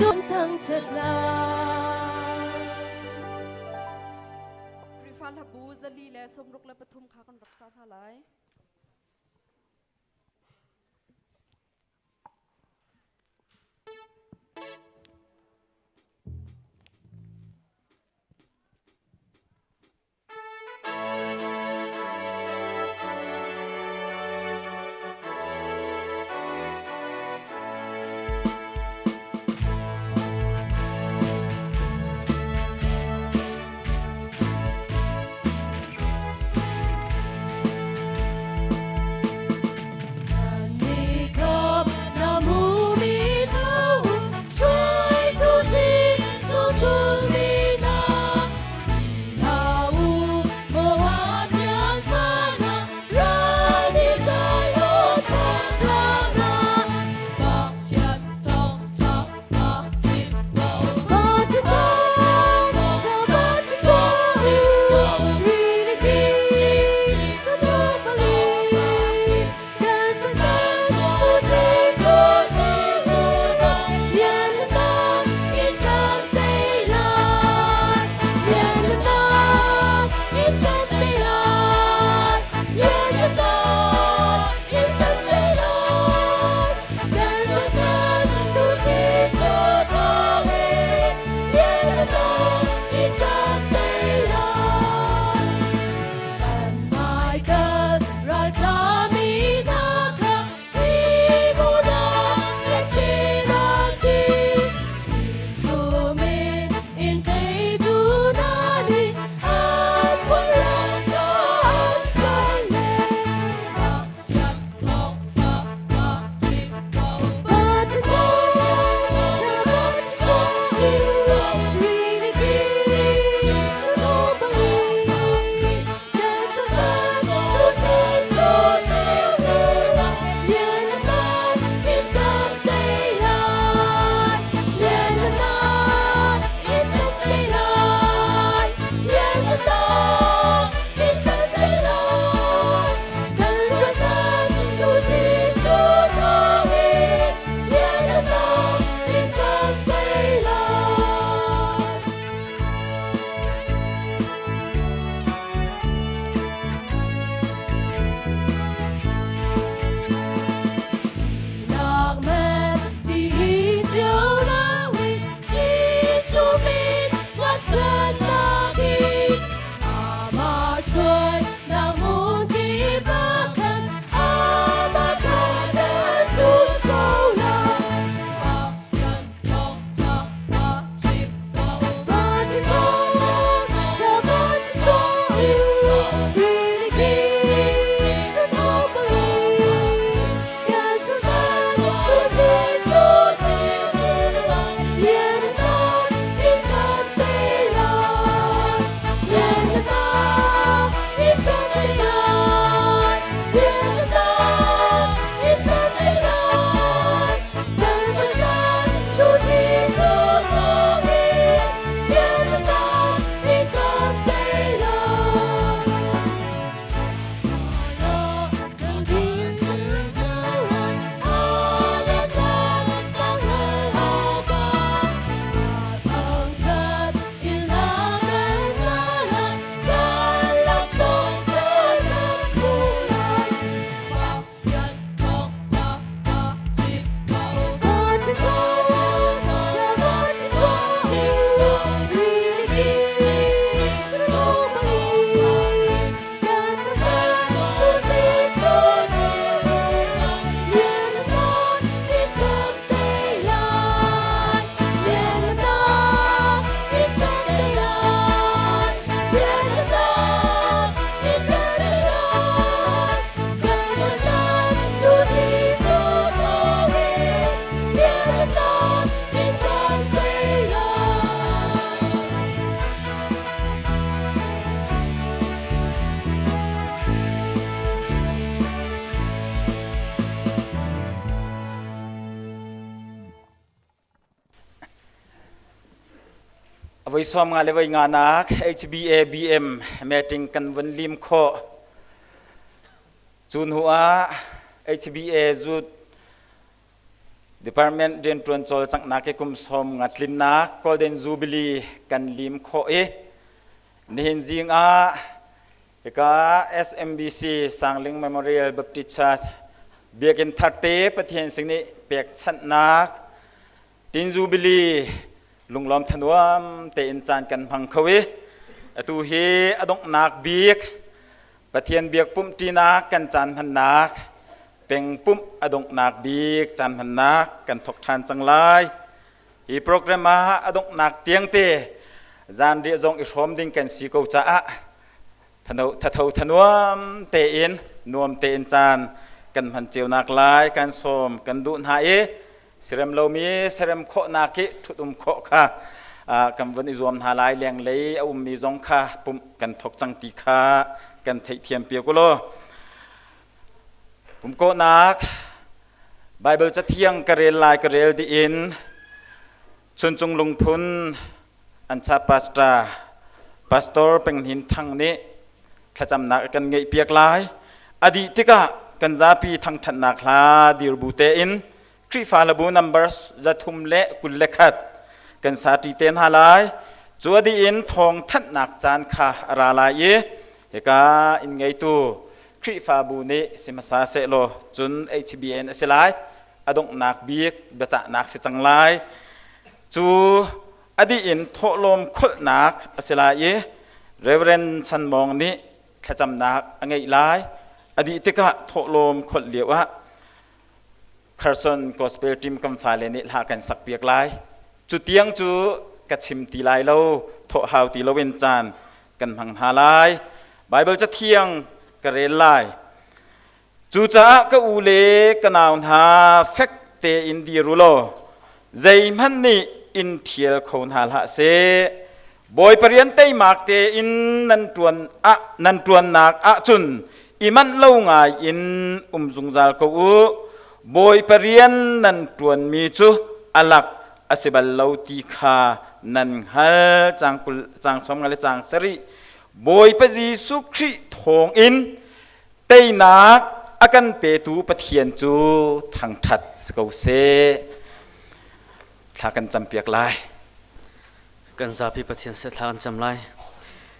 Jesuh thangṭhat lai. Khrihfa hlabu 463 kha kan rak sa hna lai. Voi sawm nga le voi nga nak HBABM meeting kan vun lim khawh. Cu hnu ah HBA zut Department rianṭuan cawlcanghnak i kum 50 tlinnak Golden Jubilee kan lim khawh i nihin zing ah hika SMBC Sangling Memorial Baptist Church biakinn tharte Pathian sing nih pekchanhnak Tin Jubilee lunglawm thanuam tein caan kan hmang kho i atu hi a donghnak bik Pathian biak pumhṭinak kan caan hmannak peng pumh a donghnak bik caan hmannak kan thawk ṭhan cang lai. Hi program ah a donghnak tiangte zanriah zong i hrawm ding kan si ko caah thatho thanuam tein nuam tein caan kan hman cionak lai kan sawm kan duh hna i serem lomi serem khawhnak hi ṭhut-um khawh kha kan vun i zuam hna lai. Lenglei a ummi zong kha pumh kan thawk cang ti kha kan theihthiam piak u law. Pumkawhnak Baibal cathiang ka rel lai. Ka rel dih in Chuncung Lungphun Ancha Pastor Pastor Peng Hnin Thang nih thlacamnak a kan ngeihpiak lai. A dih tikah kan zapi thangṭhatnak hla dirbu tein Khrihfa labu number 321 kan sa ṭi te hna lai. Cu a dih in thawng thanhnak caan kha a ra lai i hika inn ngeitu Khrihfabu nih si hmasa sehlaw cun HBN a si lai. A donghnak bik biacahnak si cang lai. Cu a dih in thawhlawm kholhnak a si lai i Reverend Chan Mawng nih thlacamnak a ngeih lai. A dih tikah thawhlawm kholh lio ah Carson Gospel Team kan fale nih hla kan sakpiak lai. Cu tiang cu ka chim ti lai lo, thawh hau ti loin caan kan hmang hna lai. Baibal cathiang ka rel lai. Cucaah ka u le ka nau hna, fek tein dir u law zeihmanh nih in ṭhial kho hna hlah seh. Bawipa rian teimak tein nan ṭuan ah nan ṭuannak ahcun i manh lo ngai in um zungzal ko u. Bawipa rian nan ṭuanmi cu a lak a si bal lo ti kha nan hngal. Caang 20, caang 50 le caang 7. Bawipa Jesuh Khrih thawngin teinak a kan petu Pathian cu thangṭhat si ko seh. Thla kan campiak lai. Kan zapi Pathian seh thla kan cam lai.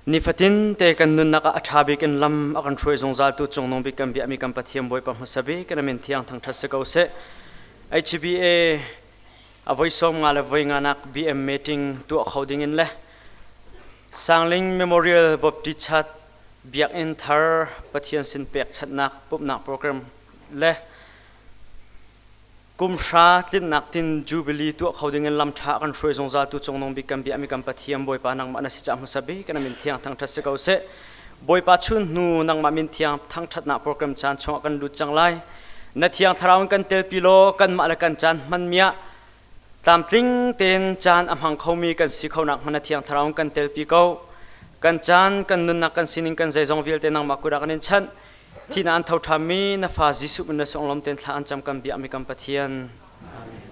Nifatin te kan nunnak ah a ṭha bik in lam a kan hruai zungzal tu cungnung bik kan biakmi kan Pathian Bawipa hmasa bik kan min thiang thangṭhat si ko seh. HBA a voi 50 le voi nganak BM meeting tuah kho ding in le Sangling Memorial Baptist Church Biakinn thar Pathian sin pekchanhnak pumhnak program le kum hra tlinnak tin Jubilee tuah kho ding in lam ṭha kan hruai zungzal tu cungnung bik kan biakmi kan Pathian Bawipa, nangmah na si caah hmasa bik kan min thiang thangṭhat si ko seh. Bawipa, chun hnu nangmah min thiang thangṭhatnak program caan chungah kan lut cang lai. Na thiang thlarau in kan telpi law kanmah le kan caan hmanmi ah tlamtling tein caan a hmang khomi kan si kho nak hmanh na thiang thlarau in kan telpi ko. Kan caan, kan nunnak, kan sining, kan zeizong vialte nangmah kut ah kan in chanh. Thihnak an tho ṭhanmi na fa Jesuh min na sunglawm tein thla an cam kan biakmi kan Pathian. Amen.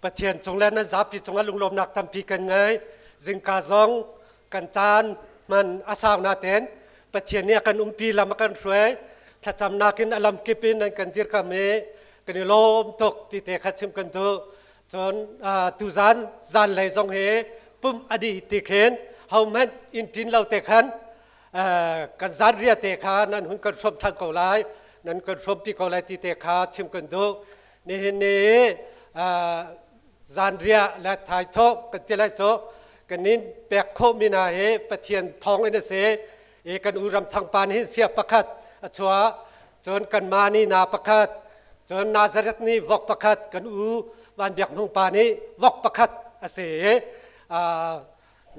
Pathian cung le nan zapi cungah lunglawmnak tampi kan ngei. Zingka zong kan caan hman a sau natein Pathian nih a kan umpi lam a kan hruai. Thlacamnak in a lamkip in nan kan dirkam i kan i lawm tuk ti te kha chim kan duh. Cun tuzan zanlei zong hi pumh a dih ti khin hohmanh inn ṭin lo te khan kan zanriah te kha nan hun kan hrawm than ko lai nan kan hrawmpi ko lai ti te kha chim kan duh. Nihin ni zanriah le thaithawh kan ti lai cu kan in pek khawhmi hna hi Pathian thawng in a si i kan u ram thangpa nih sia pakhat a chuah cun kan ma nih na pakhat cun Nazareth nih vok pakhat kan u Van Biak Hmung pa nih vok pakhat a si i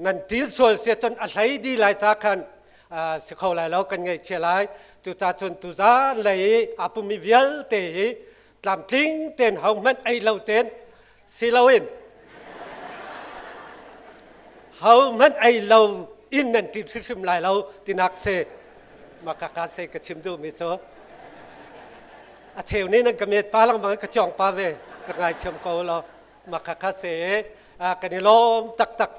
nan ṭil sual si cun a hlei di lai ca khan si kho lai lo kan ngaihchia lai. Cucaah cun tuzan lei i aa pummi vialte hi tlamtling tein hohmanh ei lo tein si loin hohmanh ei lo in nan ṭin hrimhrim lai lo tinak si makaka se ka chim duhmi cu a cheu nih nan ka met pa lengmang ka cawng pa ve ka ngaithiam ko lo. Makhakha se kan i lawm taktak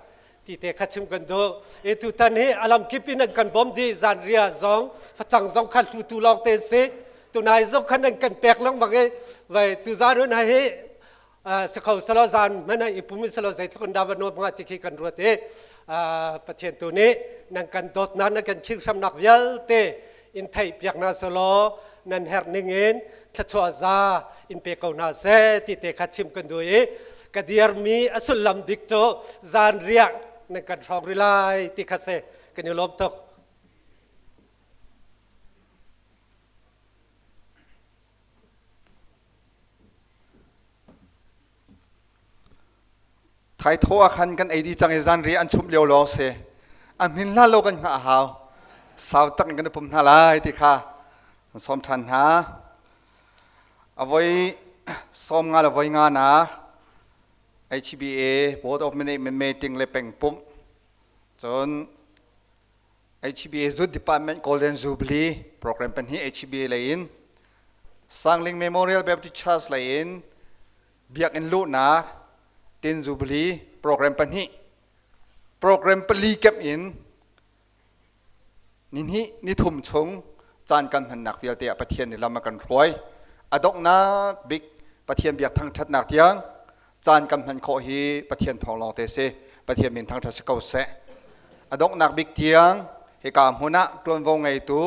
ti te kha chim kan duh. E tutan hi alam kip in an kan bom di zanria zong facang zong khan hlutu lawng te si tunai zong khan an kan pek lengmang i vai tu zan hun hi sakho salo zan mana i pum salo zeitluk in da va nuam nga ti khi kan ruat i Pathian tu nih nan kan dawtnak nan kan khing hramnak vialte in theih piak na selaw nan herh ning in thluachuah za in pe ko hna seh ti te kha chim kan duh i ka dirmi a sullam bik cu zan riak nan kan hrawng ri lai ti kha si kan i lawm tuk. Thaithaw ah khan kan ei dih cang i zanriah an chumh lio lawng si. A hmin hlah lo kan hngah a hau. Sau tak in kan i pum hna lai ti kha kan sawm ṭhan hna. A voi 50 le voi nga nak HBA Board of Management meeting le pengpumh cun HBA Youth Department Golden Jubilee program pahnih HBA lei in Sangling Memorial Baptist Church lei in biakinn luhnak Tin Jubilee program pahnih program pali kemh in nihnih nithum chung caan kan hmannak vialte ah Pathian nih lam a kan hruai. A donghnak bik Pathian biak thangṭhatnak tiang caan kan hman khawh hi Pathian thawng lawng te si. Pathian min thangṭhat si ko seh. A donghnak bik tiang hika hmun ah ṭuanvo ngeitu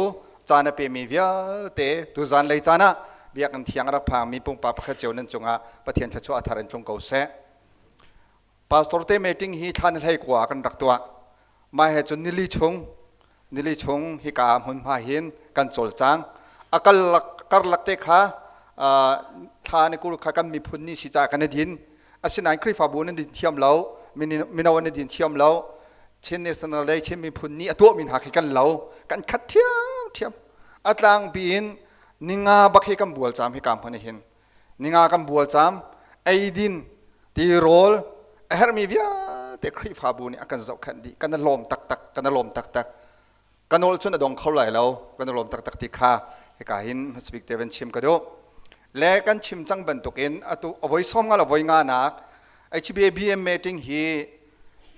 caan a pemi vialte tuzan lei caan ah biakinn thiang a rak phangmi pumpak pakhat cio nan cungah Pathian thluachuah a thar in tlung ko seh. Pastor te meeting hi thla ni hlei kua kan rak tuah. Mah he cun nili chung nili chung hika hmunhma hin kan cawlcang. A karlak te kha thla ni 20 kha kan miphun ni si caah kan i din. Asinain Khrihfabu nan din thiam lo, mino an i din thiam lo. Chin National Day Chin miphun ni a tuahmi hna khi kan lo. Kan khat ṭhiamṭhiam. A tlangpi in ninga bak hi kan bual cam hika hmun hin. Ninga kan bual cam, eidin, tirawl, a herhmi vialte Khrihfabu nih a kan zohkhenh dih. Kan i lawm taktak, kan i lawm taktak. Ka nawl cun a dong kho lai lo, kan i lawm taktak ti kha hika hin hmasabik te van chim ka duh. Le kan chim cang bantukin atu avoi 50 le voi nga nak HBABM meeting hi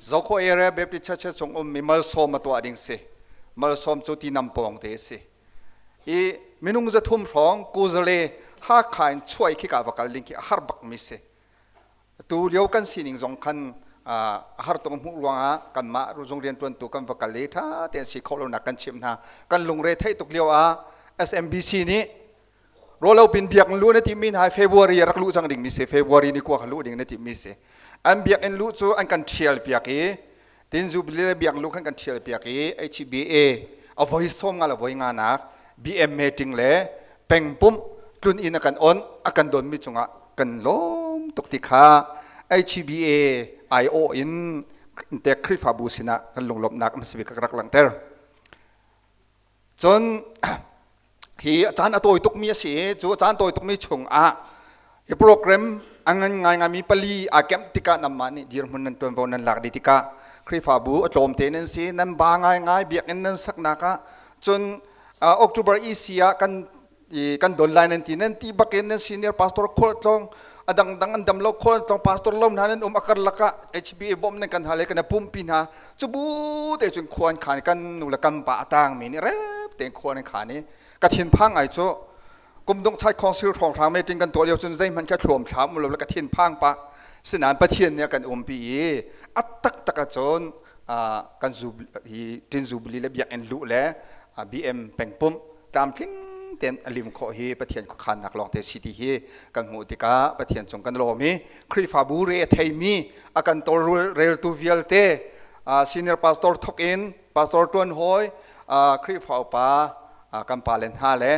Zokho Area Baptist Church chung ummi malsawm a tuah ding si. Malsawm cu ti nam pawng te si. I minung 300 hrawng Kuzale Hakha in chuai khi ka va kal ding khi a har bak mi si. Tu lio kan sining zong khan a har tung hmuh ruangah kanmah zung riantuantu kan va kal i tha tein si khawh lonak kan chimh hna. Kan lungre theih tuk lio ah SMBC nih Rolo pin biakinn luh na timmi hna February rak luh cang ding mi si February ni kua kha luh ding na timmi si an biakinn luh cu an kan thial piak i tin Jubilee le biakinn luh khan kan thial piak i HBA a voi 50 le voi nga nak BM meeting le pengpumh tlun inn a kan on a kan don mi cungah kan lawm tuk ti kha HBA IO in te Khrihfabu sinah kan lunglawmhnak a hmasabik ka rak langhter. Cun hi caan a tawi tukmi a si i cu caan tawi tukmi chungah hi program a ngan ngaingaimi pali aa kemh tikah nanmah nih dirhmun nan ṭuanvo nan lak dih tikah Khrihfabu a tlawmte nan si nan ba ngaingai biakinn nan saknak ah cun October EC ah kan i kan don lai nan ti nan ti bakin nan senior pastor khualtlawng A dangdang an dam lo khawl tlong pastor lo hna nan um a karlak ah HBA bawmh nan kan hal i kan pumpi hna. Cubu te cun khua an khan i kan nu le kan pa a tangmi nih rep tein khua an khan i ka thinphang ai cu. Kum dongh chai council hrawnghrang meeting kan tuah lio cun zeihmanh kha thluam thlam um lo le ka thinphang pah. Sinain Pathian nih a kan umpi i a taktak ahcun kan hi Tin Jubilee le biakinn luh le BM pengpumh tlamtling tein a lim khawh hi Pathian khuakhannak lawng te si ti hi kan hmuh tikah Pathian cung kan lawm i Khrihfabu re a theimi a kan tawlreltu vialte senior pastor thok in pastor tuan hawi Khrihfa upa kan pa le hna le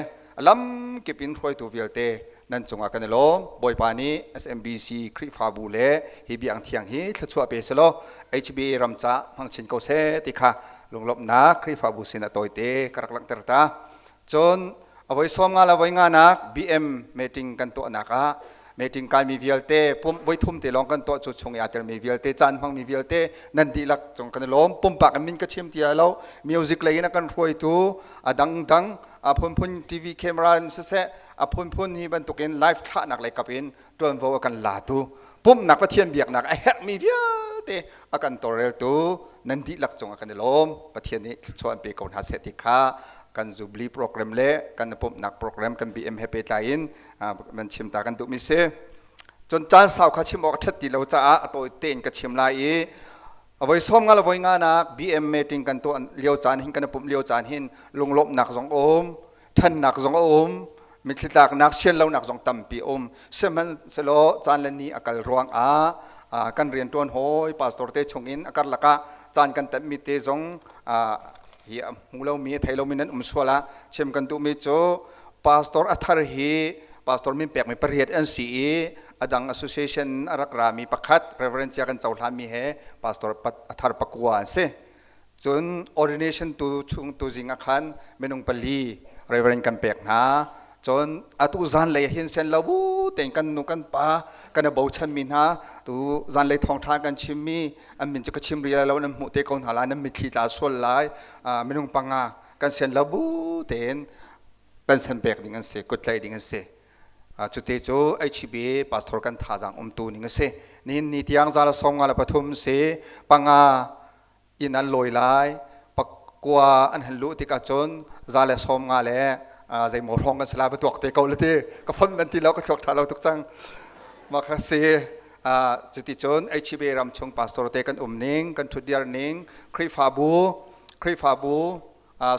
lamkip in hruaitu vialte nan cungah kan i lawm. Bawipa nih SMBC Khrihfabu le hi biang thiang hi thluachuah pe selaw HBA ram ca hmang chin ko seh ti kha lunglawmhnak Khrihfabu sin a tawite ka rak langhter ta. Cun avoi sawm nga le voi nga nak BM meeting kan tuahnak ah meeting kaimi vialte pum voi thum te lawng kan tuah cu chung i aa telmi vialte caan hmangmi vialte nan dihlak cung kan i lawm. Pumpak in min ka chim ti lo music lei in a kan hruaitu a dangdang a phunphun TV camera in siseh a phunphun hi bantukin live thlahnak lei kap in ṭuanvo a kan latu pumhnak Pathian biaknak a herhmi vialte a kan tawlreltu nan dihlak cungah kan i lawm. Pathian nih thluachuah an pe ko hna seh ti kha kan Jubilee program le kan pumhnak program kan BM he pehtlai in man chim ta kan duhmi si. Cun caan sau kha chim awk a ṭhat ti lo caah a tawi tein ka chim lai i avoi sawm nga le voi nga nak BM meeting kan tuah lio caan hin kan i pumh lio caan hin lunglawmhnak zong a um ṭhannak zong a um mitthli tlaknak sianlonak zong tampi a um. Sihmanhsehlaw caan le ni a kal ruangah kan rianṭuan hawi pastor te chungin a karlak ah caan kan temmi te zong hi a hmu lomi a thei lomi nan um sual ah chim kan duhmi cu pastor a thar hi pastor min pekmi pariat an si i a dang association a rak rami pakhat reverend cia kan cohlanmi he pastor a thar pakua an si. Cun ordination tu chung tu zing ah khan minung pali reverend kan pek hna. Cun atu zanlei hin sen lo bu tein kan nu kan pa kan i bochanmi hna tu zanlei thawngṭha kan chimmi an min cu ka chim rih lai lo nan hmuh te ko hna lai nan mitthli tla sual lai minung panga kan sen lo bu tein pension pek ding an si kut tlaih ding an si. Cute cu HB pastor kan thazaang umtu ning a si. Nihin ni tiang zala sawm nga le pathum si panga inn an lawi lai pakua an han luh tikah cun za le sawm nga le zeimaw hrawng kan si lai va tuak te ko le ti ka phone man ti lo ka thluak tha lo tuk cang ma kha si. Cuti cun HB ram chung pastor te kan um ning kan thutdir ning Khrihfabu Khrihfabu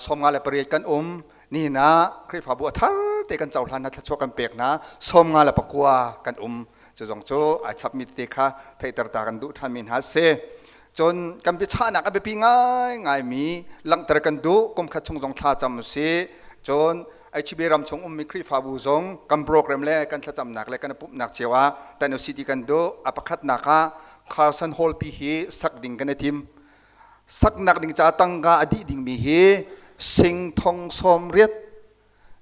sawm nga le pariat kan um nihin ah Khrihfabu a thar te kan cohlan na thluachuah kan pek na sawm nga le pakua kan um cu zong cu ai chapmi tete kha theihter ta kan duh ṭhan mi hna si. Cun kan biachahnak a biapi ngaingaimi langhter kan duh kum khat chung zong thla cam si. Cun HB ram chung ummi Khrihfabu zong kan program le kan thlacamnak le kan pumhnak cio ah tan usih ti kan duh. A pakhatnak ah Carson Hall pi hi sak ding kan i tim. Saknak ding ca tangka a dih dingmi hi sing thong sawm riat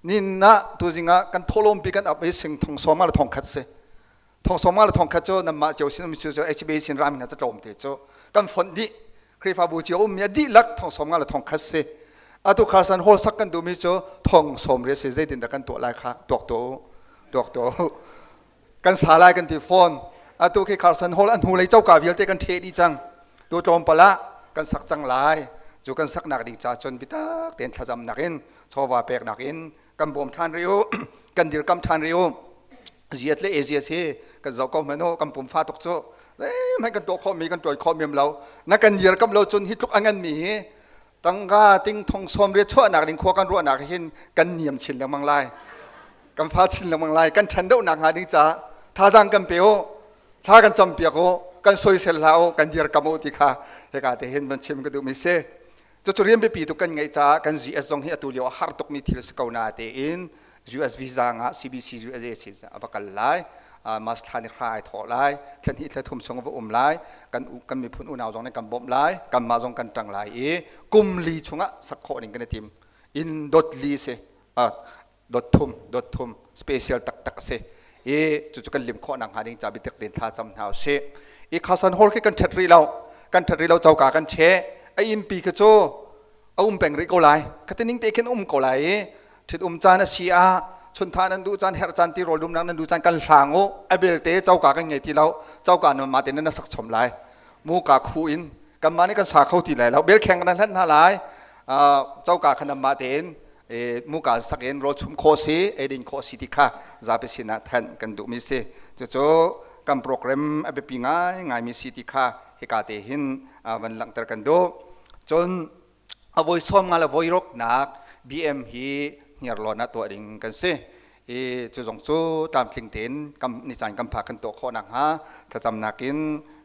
nin ah tuzing ah kan thawhlawmpi kan ap i sing thong sawm le thong khat si. Thong sawm nga le thong khat cu nanmah cio sin um cu HB sin ram hna tlawm te cu kan fonh dih. Khrihfabu cio ummi a dihlak thong sawm nga le thong khat si. Atu kharsan hall sak kan duhmi cu thong sawm riat si. Zeitin dah kan tuah lai kha tuak to tuak to kan sa lai kan ti fawn. Atu khi kharsan hall an hnu lei coka vialte kan ṭheh dih cang. Tu tlawmpal ah kan sak cang lai. Cu kan saknak ding ca cun bitak tein thlacamnak in chawva peknak in kan bawm ṭhan rih u kan dirkam ṭhan rih u. Ziat le Asia si kan zoh ko hmanh u kan pumfa tuk cu zeihmanh kan tuah khawhmi kan ṭuan khawh mem lo na kan dirkam lo cun hi tluk a nganmi hi tangka ting thong sawm riat chuahnak ding khua kan ruahnak hin kan niam chin lengmang lai kan fa chin lengmang lai kan ṭhan deuhnak hnga ding caah thazaang kan pe u thla kan campiak u kan soisel hlah u kan dirkam u ti kha hika te hin van chim ka duhmi si. Cucu rian biapi tuk kan ngeih caah kan GS zong hi atu lio a har tukmi thil si ko na tein US visa ngah CBC USA si a va kal lai mas thla ni hra ai thawh lai thla hnih thla thum chung a va um lai kan kan miphun unau zong nih kan bawmh lai kanmah zong kan ṭang lai i kum li chungah sak khawh ding kan i tim in dot li si dot thum dot thum special taktak a si i cucu kan lim khawh nak hnga ding ca biatak tein thla cam hna usih. I Carson Hall khi kan ṭhet rih lo kan ṭhet rih lo coka kan ṭhe a innpi khi cu a um peng rih ko lai khatining te khin um ko lai i ṭhit um caan a si ah. Chuntha nan duh caan, herh caan, tirawl dumnak nan duh caan kan hlang u. A belte coka kan ngei ti lo. Coka nan mah tein nan sak chom lai. Muka khu in kanmah nih kan sa kho ti lai lo. Belkheng kan hlan hna lai. Coka kha nan mah tein muka sak in rawl chum khawh si, eidin khawh si ti kha zapi sinah thanh kan duhmi si. Cucu kan program a biapi ngaingaimi si ti kha hika te hin van langhter kan duh. Cun a voi 50 le voi ruknak BM hi hniarlawn ah tuah ding kan si. I cu zong cu tlamtling tein kam ni caan kan phak kan tuah khawh nakhnga thlacamnak in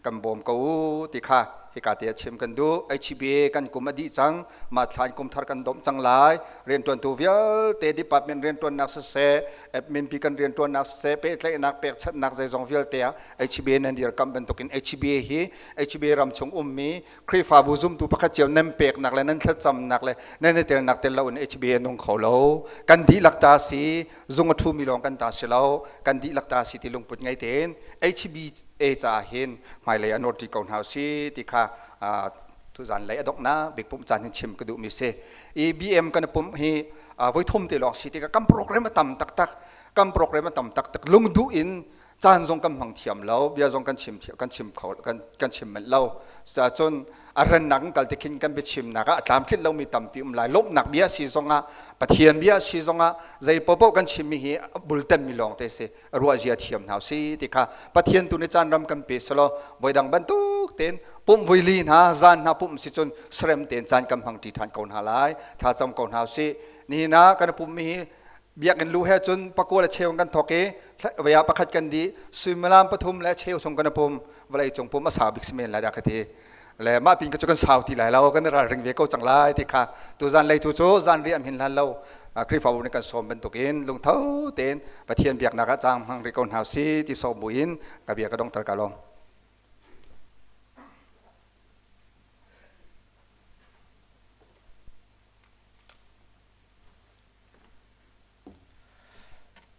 kan bawm ko u ti kha hika te ah chim kan duh. HBA kan kum a dih cang, mah thla in kum thar kan domh cang lai. Riantuantu vialte department riantuannak siseh, admin pi kan riantuannak siseh, pehtlaihnak pekchanhnak zeizong vialte ah HBA nan dirkamh bantukin HBA hi HBA ram chung ummi Khrihfabu zumtu pakhat cio nan peknak le nan thlacamnak le nan i telnak tel loin HBA nung kho lo. Kan dihlak ta si, zung a ṭhumi lawng kan ta si lo, kan dihlak ta si ti lungput ngei tein HBA caah hin hmailei ah nawr ṭi ko hna usih ti kha tuzan lei a donghnak bik pumh caan hin chim ka duhmi si. I BM kan i pumh hi voi thum te lawng si tikah kan program a tam taktak, kan program a tam taktak lungduh in caan zong kan hmang thiam lo, bia zong kan chim kan chim kho kan kan chim manh lo. Cun a rannak in kal tikhin kan biachimnak ah a tlamtlinh lomi tampi um lai. Lawmhnak bia si zongah, Pathian bia si zongah zei paohpaoh kan chimmi hi bultanmi lawng te si, ruah zia thiam hna si ti kha Pathian tu nih caan ram kan pe selaw voidang bantuk tein pumh vui li hna zan hna pumh si cun serem tein caan kan hmang ṭi ṭhan ko hna lai. Thlacam ko hna usih. Nihin ah kan pumhmi hi biakinn lu he cun pakua le cheu kan thawk i vaya pakhat kan dih, suimilam 3 le cheu chung kan pum. Vawlei cung pum a sau bik si men lai dah ka ti le mah pin ka cu kan sau ti lai lo, kan ralring ve ko cang lai ti kha. Tu zan lei tu cu zan ri am hin hlan lo Khrihfabu nih kan sawm bantukin lungtho tein Pathian biaknak ah caang hmang rih ko hna si ti sawm buin ka bia ka dongter ka lawm.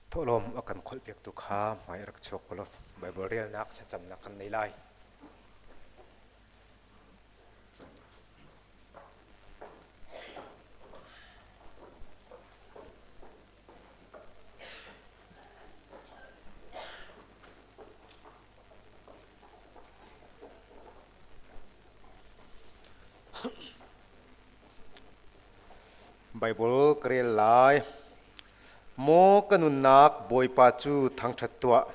Thawhlawm a kan kholhpiaktu kha hmai rak chuak u law Baibal relnak thlacamnak kan nei lai. Baibal ka rel lai. Maw ka nunnak, Bawipa cu thangṭhat tuah.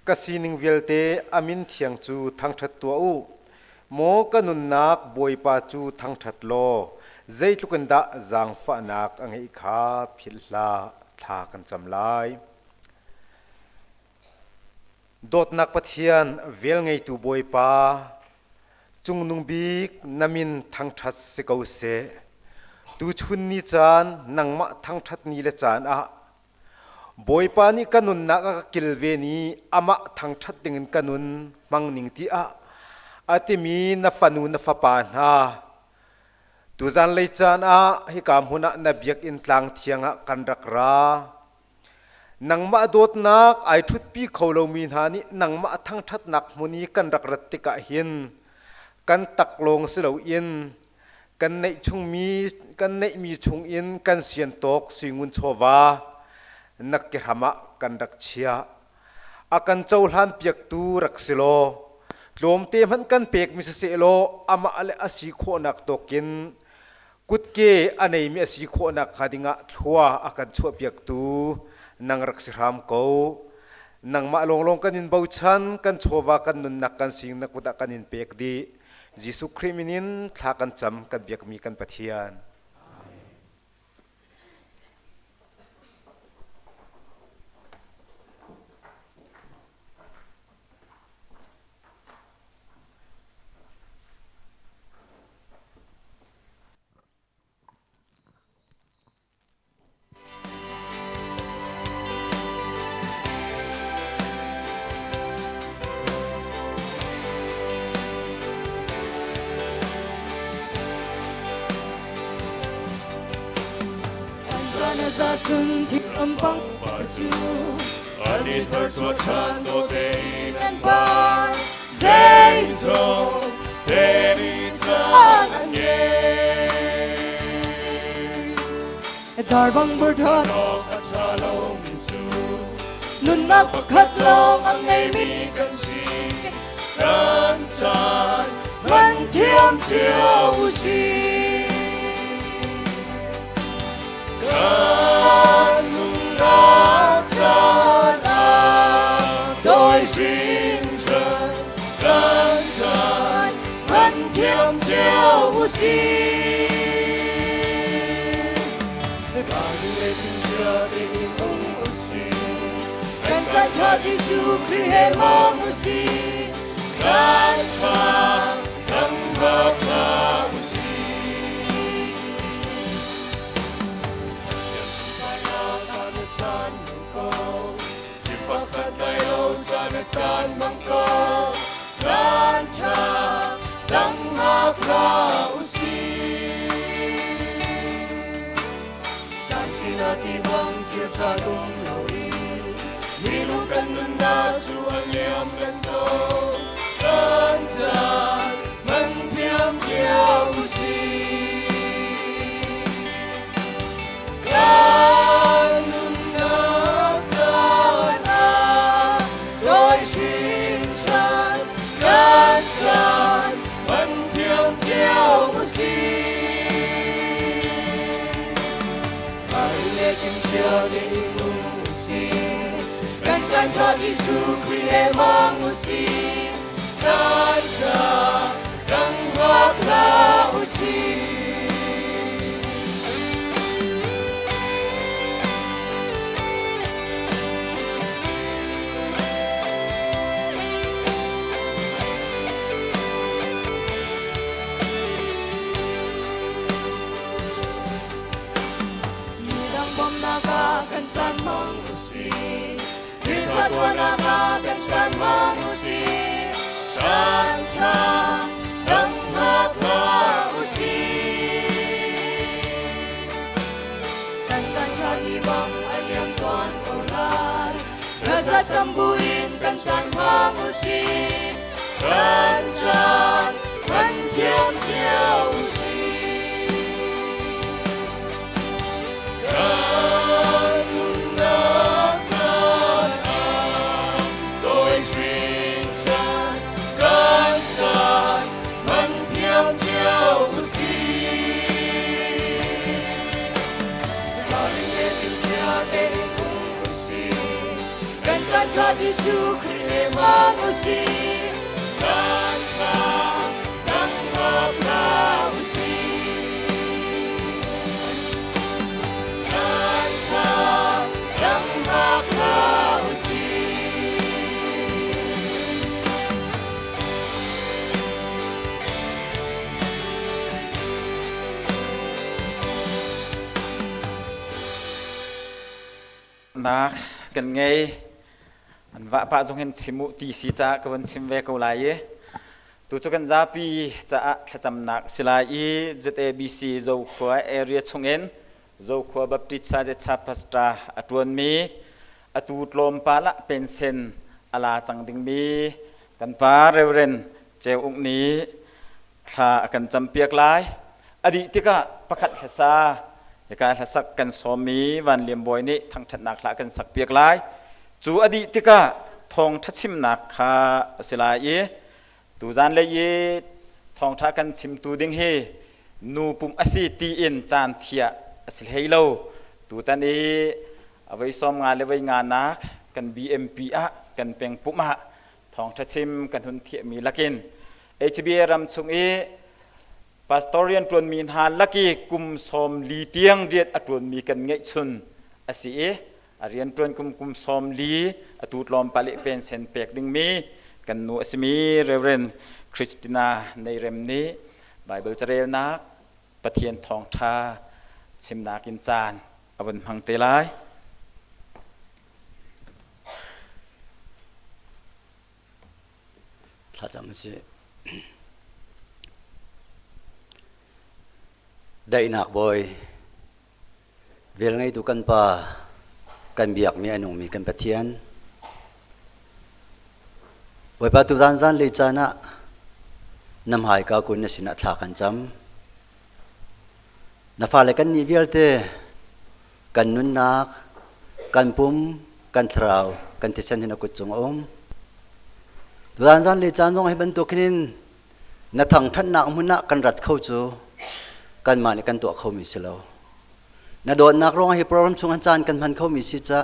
Ka sining vialte a min thiang cu thangṭhat tuah u. Maw ka nunnak, Bawipa cu thangṭhat law, zeitluk in dah zaangfahnak a ngeih kha philh hlah. Thla kan cam lai. Dawtnak Pathian, velngeitu Bawipa, Cungnung bik na min thangṭhat si ko seh. Tuchun ni caan nangmah thangṭhat ni le caan ah Bawipa nih ka nunnak a ka kilven i amah thangṭhat dingin ka nun hmang ning tiah a timi na fanu na fapa hna tuzanlei caan ah hika hmun ah na biakinn tlang thiang ah kan rak ra. Nangmah dawtnak ai ṭhutpi kho lomi hna nih nangmah thangṭhatnak hmun i kan rak rat tikah hin kan taklawng si loin kan neih chungmi kan neihmi chungin kan sian tawk suingun chawva na kehram ah kan rak chiah. A kan cohlan piaktu rak si law tlawmte hmanh kan pekmi siseh law amah le a si khawhnak tawkin Kutke a neimi a si khawhnak hnga dingah thlua a kan chuahpiaktu nang rak si hram ko. Nangmah lawnglawng kan in bochan, kan chawva, kan nunnak, kan sing na kut ah kan in pek dih. Jesuh Khrih min in thla kan cam, kan biakmi kan Pathian. An i tharchuah ṭhan dawte in an par. Zeizong te nih caan an ngei. Darbang burthan Awk a ṭha lomi. Nunnak pakhat lawng a ngeimi kan si. Kan caan hman thiam cio u sih. Kan nunnak caan ah dawi hringhran kan caan hman thiam cio u sih. Kan caan ṭha Jesuh Khrih he hmang u sih. Kan ṭha kan hngak hlah u sih. Sifak santlai lo caan a caan mang ko. Caan ṭha dang hngak hlah u sih. Caan sinah ti bang kir ṭhan um lo i minung kan nunnak cu a liam len ko. Kan caan hman thiam cio u sih. Kan nunnak caan ah dawi hringhran kan caan hman thiam cio u sih. Mai le timhcia tein um u sih. Kan caan ṭha Jesuh Khrih he hmang u sih. Caan ṭha kan hngak hlah u sih. Midang bawmhnak ah kan caan hmang u sih. Thil ṭha tuahnak ah kan caan hmang u sih. Caan ṭha dang hngak hlah u sih. Kan caan ṭha ni bang a liam tuan ko lai. Thlaza cam buin kan caan hmang u sih. Kan caan hman thiam cio u sih. Kan nunnak caan ah dawi hringhran kan caan hman thiam cio u sih. Ralring le timhcia tein um u sih. Kan caan ṭha Jesuh Khrih he hmang u sih. Caan ṭha dang hngak hlah u sih. Caan ṭha dang hngak hlah u sih. Nak kan ngei. An vahpah zong hin chim u ti si caah ka van chim ve ko lai i tu cu kan zapi caah thlacamnak si lai i ZABC Zokhua area chungin Zokhua Baptist Sazetcha Pastor a ṭuanmi atu tlawmpal ah pension a la cang dingmi kan pa Reverend Ceu Uk nih thla a kan campiak lai. A dih tikah pakhat hlasa hika hlasak kan sawmmi Van Liam Bawi nih thangṭhatnak hla kan sakpiak lai. Cu a dih tikah thawngṭha chimnak kha a si lai i tuzan lei i thawngṭha kan chimtu ding hi nu pum a si tiin caan thiah a si hlei lo. Tutan i a voi 50 le voi nganak kan BMP ah kan peng pumh ah thawngṭha chim kan hun thiahmi lakin HBA ram chung i pastor rian ṭuanmi hna laki kum 40 tiang rian a ṭuanmi kan ngeihchun a si i a rian ṭuan kum kum 40 atu tlawmpal i pension pek dingmi kan nu a simi Reverend Christina Neirem nih Bible carelnak Pathian thawngṭha chimnak in caan a vun hmang te lai. Thlacam si. Daihnak bawi, vel ngeitu kan Pa, kan biakmi a nungmi kan Pathian. Bawipa tuzan zan lei caan ah na hmaika kun na sinah thla kan cam. Na fale kan nih vialte kan nunnak, kan pum, Kan thlarau, kan thisen hi na kut cung a um. Tuzan zan le caan zong hi bantuk hin na thangthatnak hmun ah kan rat kho cu kanmah nih kan tuah khomi si lo. Na dawtnak ruang hi program chung an caan kan hman khomi si ca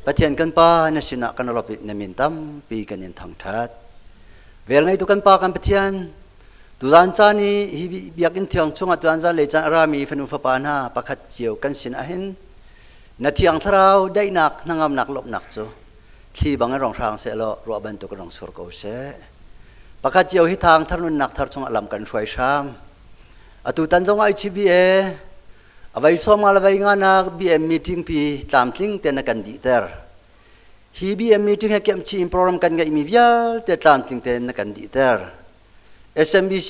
Pathian kan Pa na sinah kan rop i na min tampi kan in thangthat. Vel ngeitu kan Pa kan Pathian tuzan caan i hi biakinn thiang chungah tuzan zan le caan a rami fanu fapa hna pakhat cio kan sin ahhin na thiang thlarau daihnak hnangamnak lawmhnak cu thli bang in rong hrang seh law ruah bantuk in rong sur ko seh. Pakhat cio hi thang thar nunnak thar chungah lam kan hruai hram. Atu tan zong ICBA avei som nga le vei nga nak BM meeting pi tlamtling te na kan dihter. Hi BM meeting he kemchi in program kan ngeihmi vialte tlamtling te na kan dihter. SMBC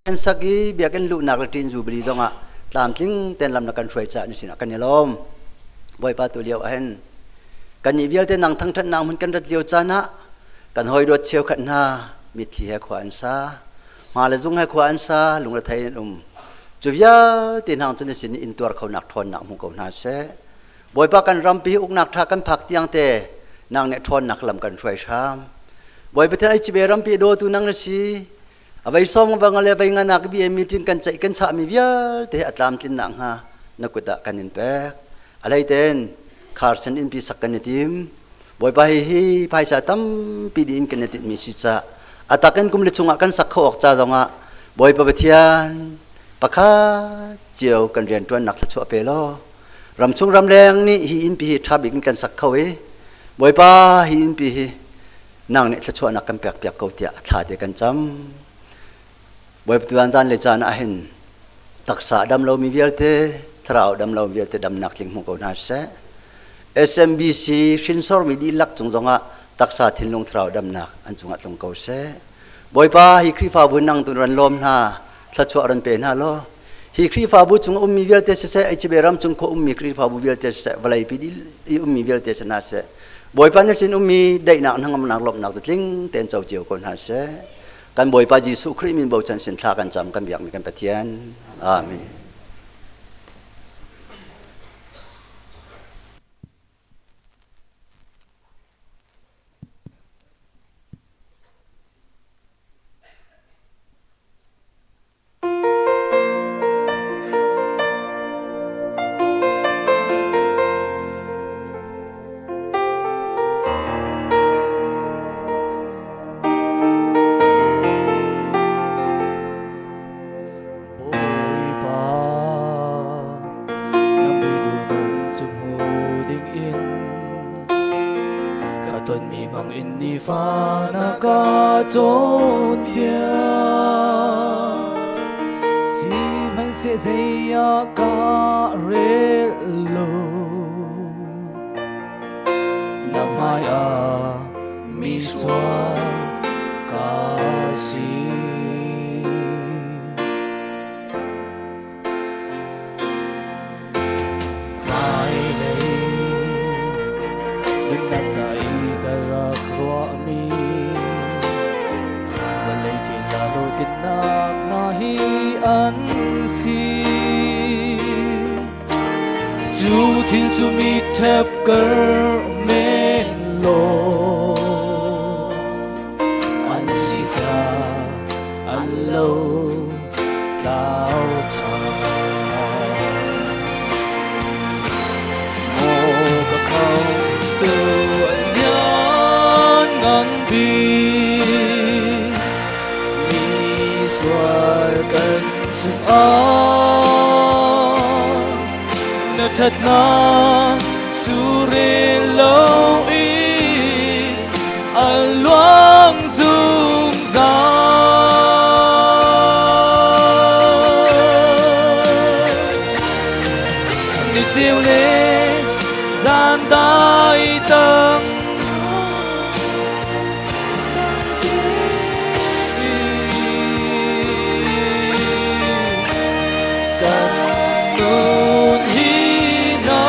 kan sak i biakinn luhnak le ṭin jubilee zongah tlamtling ten lam na kan hruai caah na sinah kan i lawm. Bawipa tu lio ahhin kannih vialte nang thangṭhatnak hmun kan rat lio caan ah kan hawi dawt cheukhat hna mitthli he khua an sa. Hma le zung he khua an sa, lungrethei an um. Cu vialte hna cu na sin i intuar khonak ṭhawnnak hmu ko hna seh. Bawipa kan rampi hi uknak ṭha kan phak tiang te nang nih ṭhawnnak lam kan hruai hram. Bawipa Pathian ai cibe rampi dawtu nang na si. A vei sawm va nga le vei nga nak bi meeting kan ceih kan chahmi vialte a tlamtlinnak hnga na kut ah kan in pek. A hlei ten Carson innpi sak kan i tim. Bawipa hi hi phaisa tampi dih in kan i tinhmi si ca a tak in kum li chungah kan sak kho awk ca zongah Bawipa Pathian pakhat cio kan rianṭuannak thluachuah pe law ramchung ramleng nih hi innpi hi ṭha bik in kan sak kho i Bawipa hi innpi hi nang nih thluachuahnak kan pek piak ko tiah thla te kan cam. Bawipa tuan zan le caan ah hin taksa dam lomi vialte thlarau dam lo vialte damnak tling hmu ko hna seh. SMBC hrinsormi dihlak cung zongah taksa thinlung thlarau damnak an cungah tlung ko seh. Bawipa hi Khrihfabu nang tu ran lawm hna thluachuah ran pe hna law hi Khrihfabu chung ummi vialte siseh HB ram chung khua ummi Khrihfabu vialte siseh vawleipi i ummi vialte si hna seh Bawipa na sin ummi daihnak hnangamnak lawmhnak tu tling tein co cio ko hna seh. Kan Bawipa Jesuh Khrih min bochan sin thla kan cam kan biakmi kan Pathian. Amen. Bawipa, na muidunung cu hmu dingin ka tonmi mang in nifa na ka cawnpiak. Sihmanhseh zei ah ka rel lo. Na hmaiah misual ka si. Hmailei nunnak ca i ka rak ruahmi vawlei thil hna lawtinnak hna hi an si. Cu thil cu mi ṭhep kar men law an si ca an lo tlau ṭhan. Maw ka khamtu lianngan bik, mi sual kan cungah na ṭhatnak cu rel loin a luang zungzal. Ni ceu le zan dai tang Kan nun hi na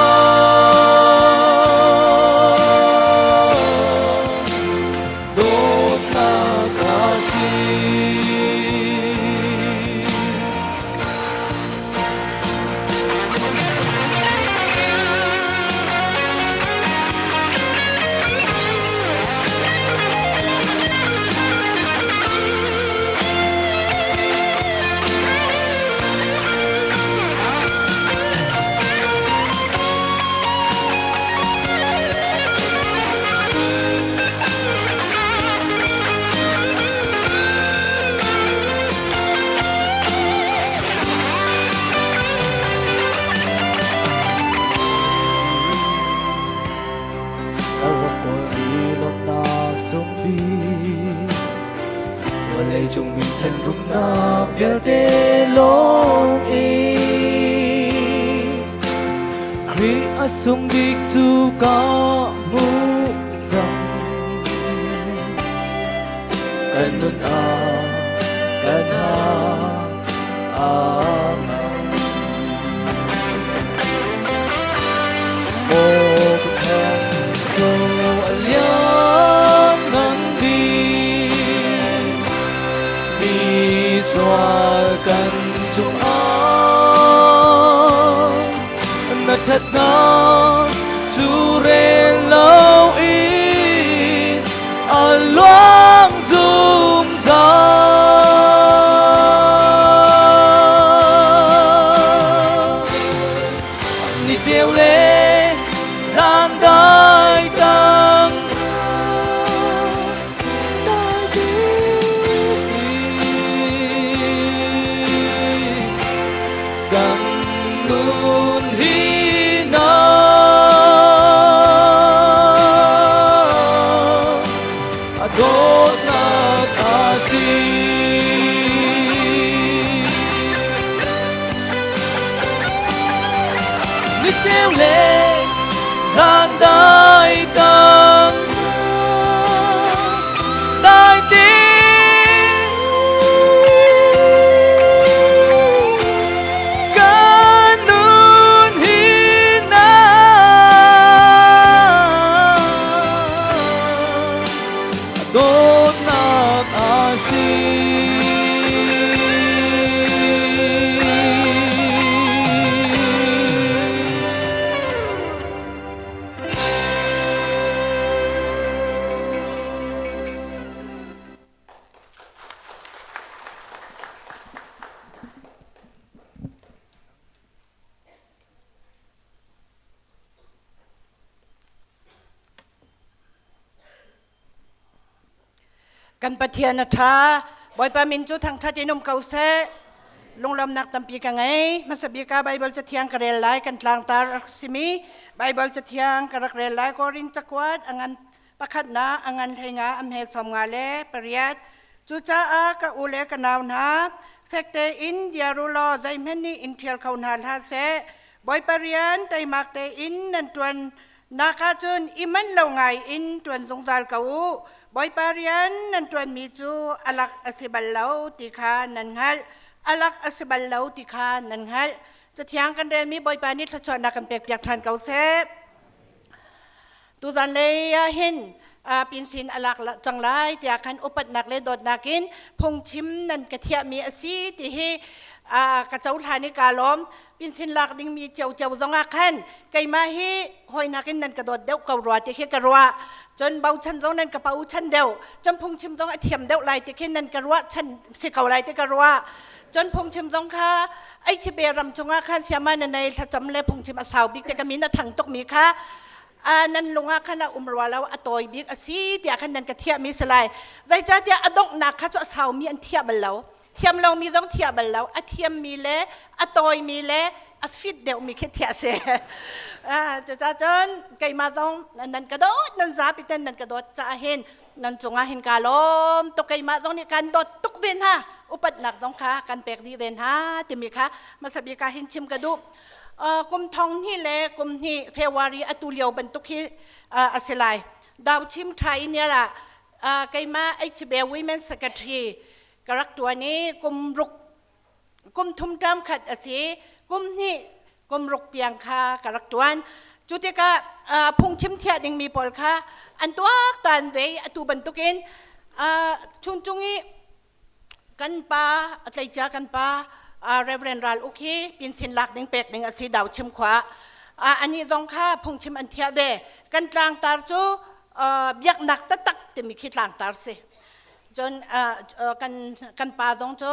Bik. Vawlei cung minthen rumnak vialte lawng in Khrih a sung bik cu ka hmuh cang. Kan nun ah kan ha Amen. Maw ka phen ko a liam ngan bik mi sual kan cungah na ṭhatnak cu rel loin a luang zungzal. Ni ceu le zan dai tang Kan nun hi na a dawtnak a si. Ni ceu le zan dai tang dai te kan nun hi na dawtnak a si. Kan Pathian a ṭha. Bawipa min cu thangṭhat in um ko seh. Lunglawmnak tampi ka ngei. Hmasa bik ah Baibal Cathiang ka rel lai. Kan tlangtar rak simi Baibal Cathiang ka rak rel lai. Korin cakuat a ngan pakhatnak a ngan hleinga a hme 58. Cucaah ka u le ka nau hna, fek tein dir u law zeihmanh nih in ṭhial kho hna hlah seh. Bawipa rian teimak tein nan ṭuan nak ahcun i manh lo ngai in ṭuan zungzal ko u. Bawipa rian nan ṭuanmi cu a lak a si bal lo ti kha nan hngalh. A lak a si bal lo ti kha nan hngalh. Cathiang kan relmi Bawipa nih thluachuahnak kan pekpiak ṭhan ko seh. Tuzan lei ah hin pinsin a lak cang lai tiah khan upatnak le dawtnak in phungchim nan ka thiahmi a si ti hi ka cohlan i kaa lawm. Pinsin lak dingmi ciocio zong ah khan keimah hi hawinak in nan ka dawt deuh ko rua ti khi ka ruah. Cun bochan zong nan ka bochan deuh. Cun phungchim zong a thiam deuh lai ti khi nan ka ruah chan si ko lai ti ka ruah. Cun phungchim zong kha Aichibe ram chungah khan siama na nei thlacam le phungchim a sau bik te ka min a thang tukmi kha nan lung ah khan a um rua lo a tawi bik a si tiah khan nan ka thiahmi si lai. Zeicahtiah a donghnak kha cu a saumi an thiah bal lo. Thiam lomi zong thiah bal lo. A thiammi le a tawimi le a fit deuhmi khi thiah si. Cucaah cun keimah zong nan ka dawt nan zapi ten nan ka dawt caah hin nan cungah hin kaa lawm tuk keimah zong nih kan dawt tuk ve hna upatnak zong kha kan pek dih ve hna timi kha hmasa bik ah hin chim ka duh kum thong hnih le kum hnih February atu lio bantuk hi a si lai dau chim tha in la keimah HB Women Secretary ka rak tuan i kum ruk kum thum ṭam khat a si kum hnih kum ruk tiang kha ka rak ṭuan cu tikah phungchim thiah dingmi pawl kha an tuak tan ve atu bantukin chuncung i kan pa a tleicia kan pa Reverend Ral Uk hi pinsin lak ding pek ding a si dau chim khua ani zong kha phungchim an thiah ve kan tlangtar cu biaknak taktak timi khi tlangtar si Cun kan kan pa zong cu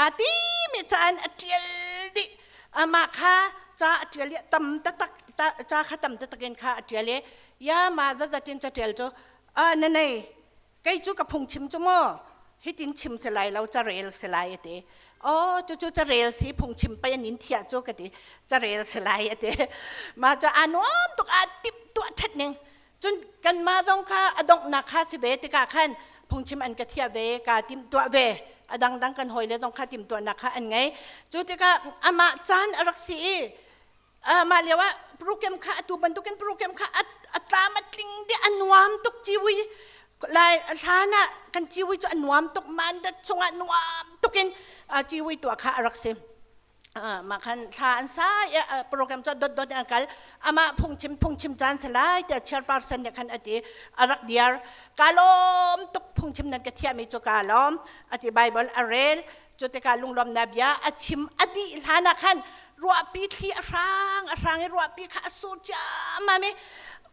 aa timi ca in a ṭial dih. Amah kha ca a ṭial i tam taktak ca kha tam taktak in kha a ṭial i ya ma zatzat in caṭial cu na nei kei cu ka phungchim cu maw hitin chim si lai lo carel si lai a ti. Aw cucu carel si phungchim pei an in thiah cu ka ti carel si lai a ti. Mah cu aa nuam tuk aa timh tuah ṭhat ning. Cun kanmah zong kha a donghnak kha si ve tikah khan phungchim an ka thiah ve, kaa timhtuah ve. A dangdang kan hawile zong kha timhtuahnak kha an ngei. Cu tikah amah caan a rak si i mah lio ah program kha atu bantukin program kha a tlam a tling dih a nuam tuk ciwi lai hlan ah kan ciwi cu a nuam tuk mandat chungah nuam tukin ciwi tuah kha a rak si. Mah khan thla an sa i program cu dot dot in an kal. Amah phungchim phungchim caan si lai tiah chairperson nih khan a ti. A rak diar. Ka lawm tuk phungchim nan ka thiahmi cu ka lawm a ti. Bible a rel. Cu tikah lunglawmnak bia a chim a dih hlan ah khan ruahpi thli a hrang a hrang i ruahpi kha a sur ciammam i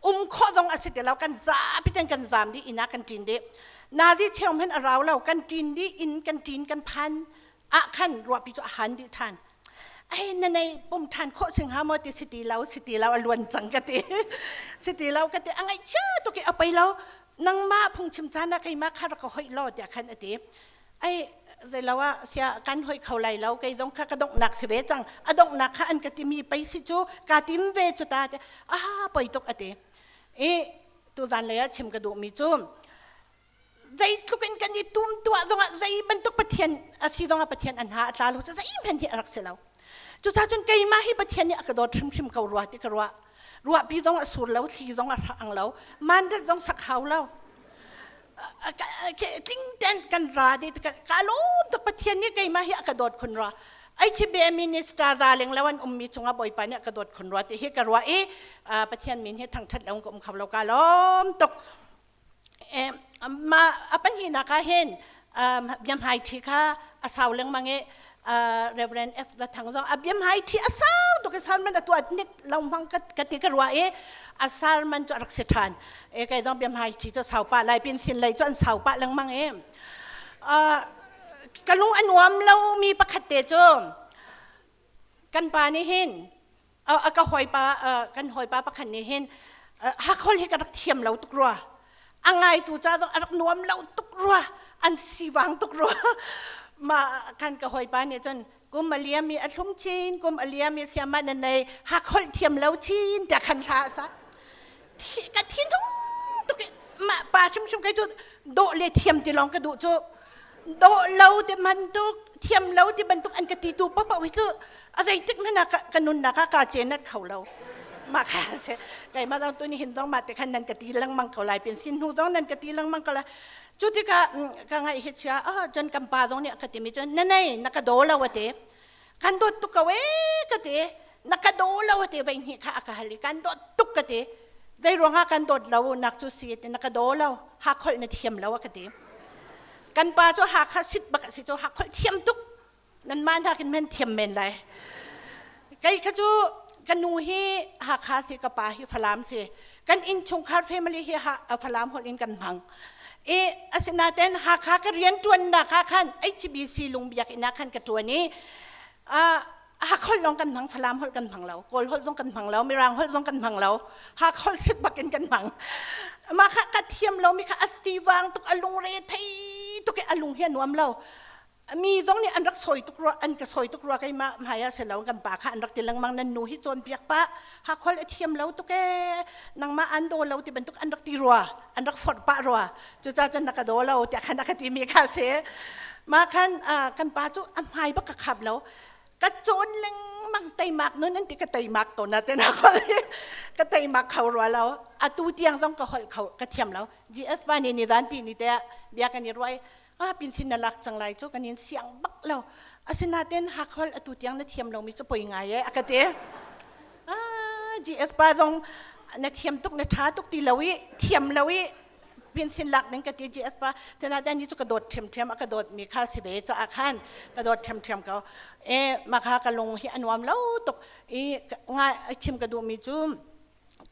um khawh zong a si ti lo. Kan zapi ten kan zaam dih inn ah kan ṭin dih. Nazi cheu hmanh a rau lo. Kan ṭin dih inn kan ṭin kan phan ah khan ruahpi cu a han dih ṭhan. Ai na nei pum ṭhan khawh sing ha maw ti si ti lo si ti lo a luan cang ka ti si ti lo ka ti a ngaihchia tuk i a pei lo nangmah phungchim caan ah keimah kha rak ka hoih law tiah khan a ti ai zeilo ah sia kan hoih kho lai lo kei zong kha ka donghnak si ve cang a donghnak kha an ka timi pei si cu ka tim ve cu ta ti ah poi tuk a ti i tuzan lei ah chim ka duhmi cu Zeitluk in kan i tum tuah zongah zei bantuk Pathian a si zongah Pathian an ha a tla lo cu zeihmanh hi a rak si lo. Cucaah cun keimah hi Pathian nih a ka dawt hrimhrim ko rua ti ka ruah. Ruahpi zong a sur lo, thli zong a hrang lo, mandat zong sak hau lo. Tling ten kan ra di ka lawm tuk Pathian nih keimah hi a ka dawt khun rua. HBA minister za leng lo an ummi cungah Bawipa nih a ka dawt khun rua ti hi ka ruah i Pathian min hi thangthat lo ka um kho lo ka lawm tuk. Mah a pahnihnak ah hin biahmaiṭhi kha a sau lengmang i Reverend F. The Thang zong a biahmaiṭhi a sau tuk i sermon a tuah nik lo hmang ka ti ka ruah i a sermon cu a rak si ṭhan. E kei zong biahmaiṭhi cu sau pah lai pin sin lei cu an sau pah lengmang i ka lung a nuam lomi pakhat te cu kan pa nih hin a ka hawipa kan hawipa pakhat nih hin hakhol hi ka rak thiam lo tuk rua a ngaitu ca zong a rak nuam lo tuk rua an sivang tuk rua ma kan ka hawipa nih cun kum a liam i a thlum chin kum a liam i siama na nei hakhol thiam lo chin tiah khan hla sa ka thinhung tuk ma pa hrimhrim kai cu dawh le thiam ti lawng ka duh cu dawh lo ti bantuk thiam lo ti bantuk an ka ti tu paoh hi cu a zeitik hmanh ah ka nunnak ah kaa cenat kho lo mah kha si keimah zong tuni hin zong mah te khan nan ka ti lengmang ko lai pin sin hnu zong nan ka ti lengmang ko lai cu tikah ka ngaih hi chia ah cun kan pa zong nih a ka timi cun na nei na ka daw lo a ti kan dawt tuk ko ee ka ti na ka daw lo a ti vei hnih kha a ka hal i kan dawt tuk ka ti zei ruangah kan dawt lo nak cu si ti na ka daw lo hakholh na thiam lo a ka ti kan pa cu Hakha sit bak a si cu hakholh thiam tuk nan mah nakin men thiam men lai kei kha cu ka nu hi Hakha si ka pa hi Falam si kan innchungkhar family hi Falam holh in kan hmang i asinain Hakha ka rian ṭuannak ah khan HBC lungbiak inn ah khan ka ṭuan i Hakholh lawng kan hmang Falam holh kan hmang lo Kawl holh zong kan hmang lo Mirang holh zong kan hmang lo Hakholh sit bak in kan hmang mah kha ka thiam lo mi kha a stivang tuk a lungre thei tuk i a lung hi a nuam lo Mi zong nih an rak sawi tuk rua an ka sawi tuk rua keimah hmai ah si lo kan pa kha an rak ti lengmang nan nu hi cawnpiak pah hakhol a thiam lo tuk ee nangmah an daw lo ti bantuk an rak ti rua an rak forh pah rua cucaah cun na ka daw lo tiah khan a ka timi kha si mah khan kan pa cu a hmai bak ka khap lo ka cawn lengmang teimak nun an ti ka teimak ko na te na khol ka teimak kho rua lo atu tiang zong ka holh kho ka thiam lo GS pa nih ni zan ti ni te bia kan i ruai ah pinsin na lak cang lai cu kan in siang bak lo asinain hakhol atu tiang na thiam lomi cu poi ngai e a ka ti ah GS pa zong na thiam tuk na tha tuk ti lo i thiam lo i pinsin lak ding ka ti GS pa tena ni cu ka dawt ṭhiamṭhiam a ka dawt mi kha si ve caah khan ka dawt ṭhiamṭhiam ko e maka ka lung hi a nuam lo tuk i ngai chim ka duh mi cu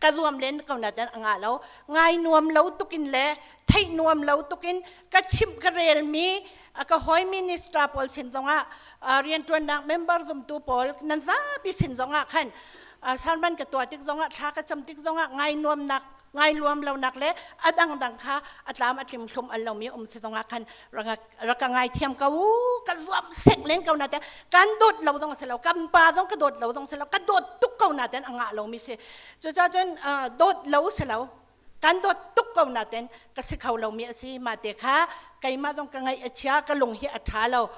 ka zuam len ko na dan a ngah lo ngai nuam lo tukin le theih nuam lo tukin ka chimh ka rel mi ka hoi minister pawl sin zongah riantuannak member zumtu pawl nan zapi sin zongah khan sermon ka tuah tik zongah thla ka cam tik zongah ngai nuamnak ngai luam lonak le a dangdang kha a tlam a tlim thlum al lomi um si zongah khan rak ka ngai thiam ko u ka zuam sek len ko na te kan dawt lo zong si lo kan pa zong ka dawt lo zong si lo ka dawt tuk ko na ten a ngah lomi si cucaah cun dawt lo si lo. Kan dawt tuk ko naten ka si kho lomi a si. Mah te kha keimah zong ka ngaih a chia, ka lung hi a ṭha lo,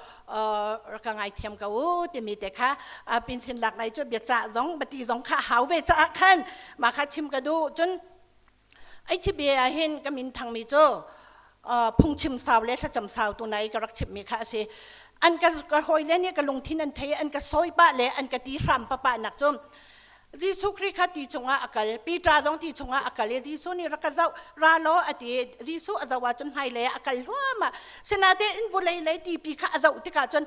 ka ngaithiam ko u timi te kha pinsin lak lai cu biacah zong bati zong kha hau ve caah khan mah kha chim ka duh. Cun HBA ah hin ka min thangmi cu phungchim sau le thlacam sau tu nai ka rak chimmi kha a si. An ka ka hawile nih ka lungthin an thei, an ka sawi pah le an ka ti hram papa nak cu Jesuh Khrih kha ti chungah a kal, Peter zong ti chungah a kal i Jesuh nih rak ka zoh, ra law a ti. Jesuh a zoh ahcun hmailei ah a kal hluahmah. Sinain vulei lei tipi kha a zoh tikah cun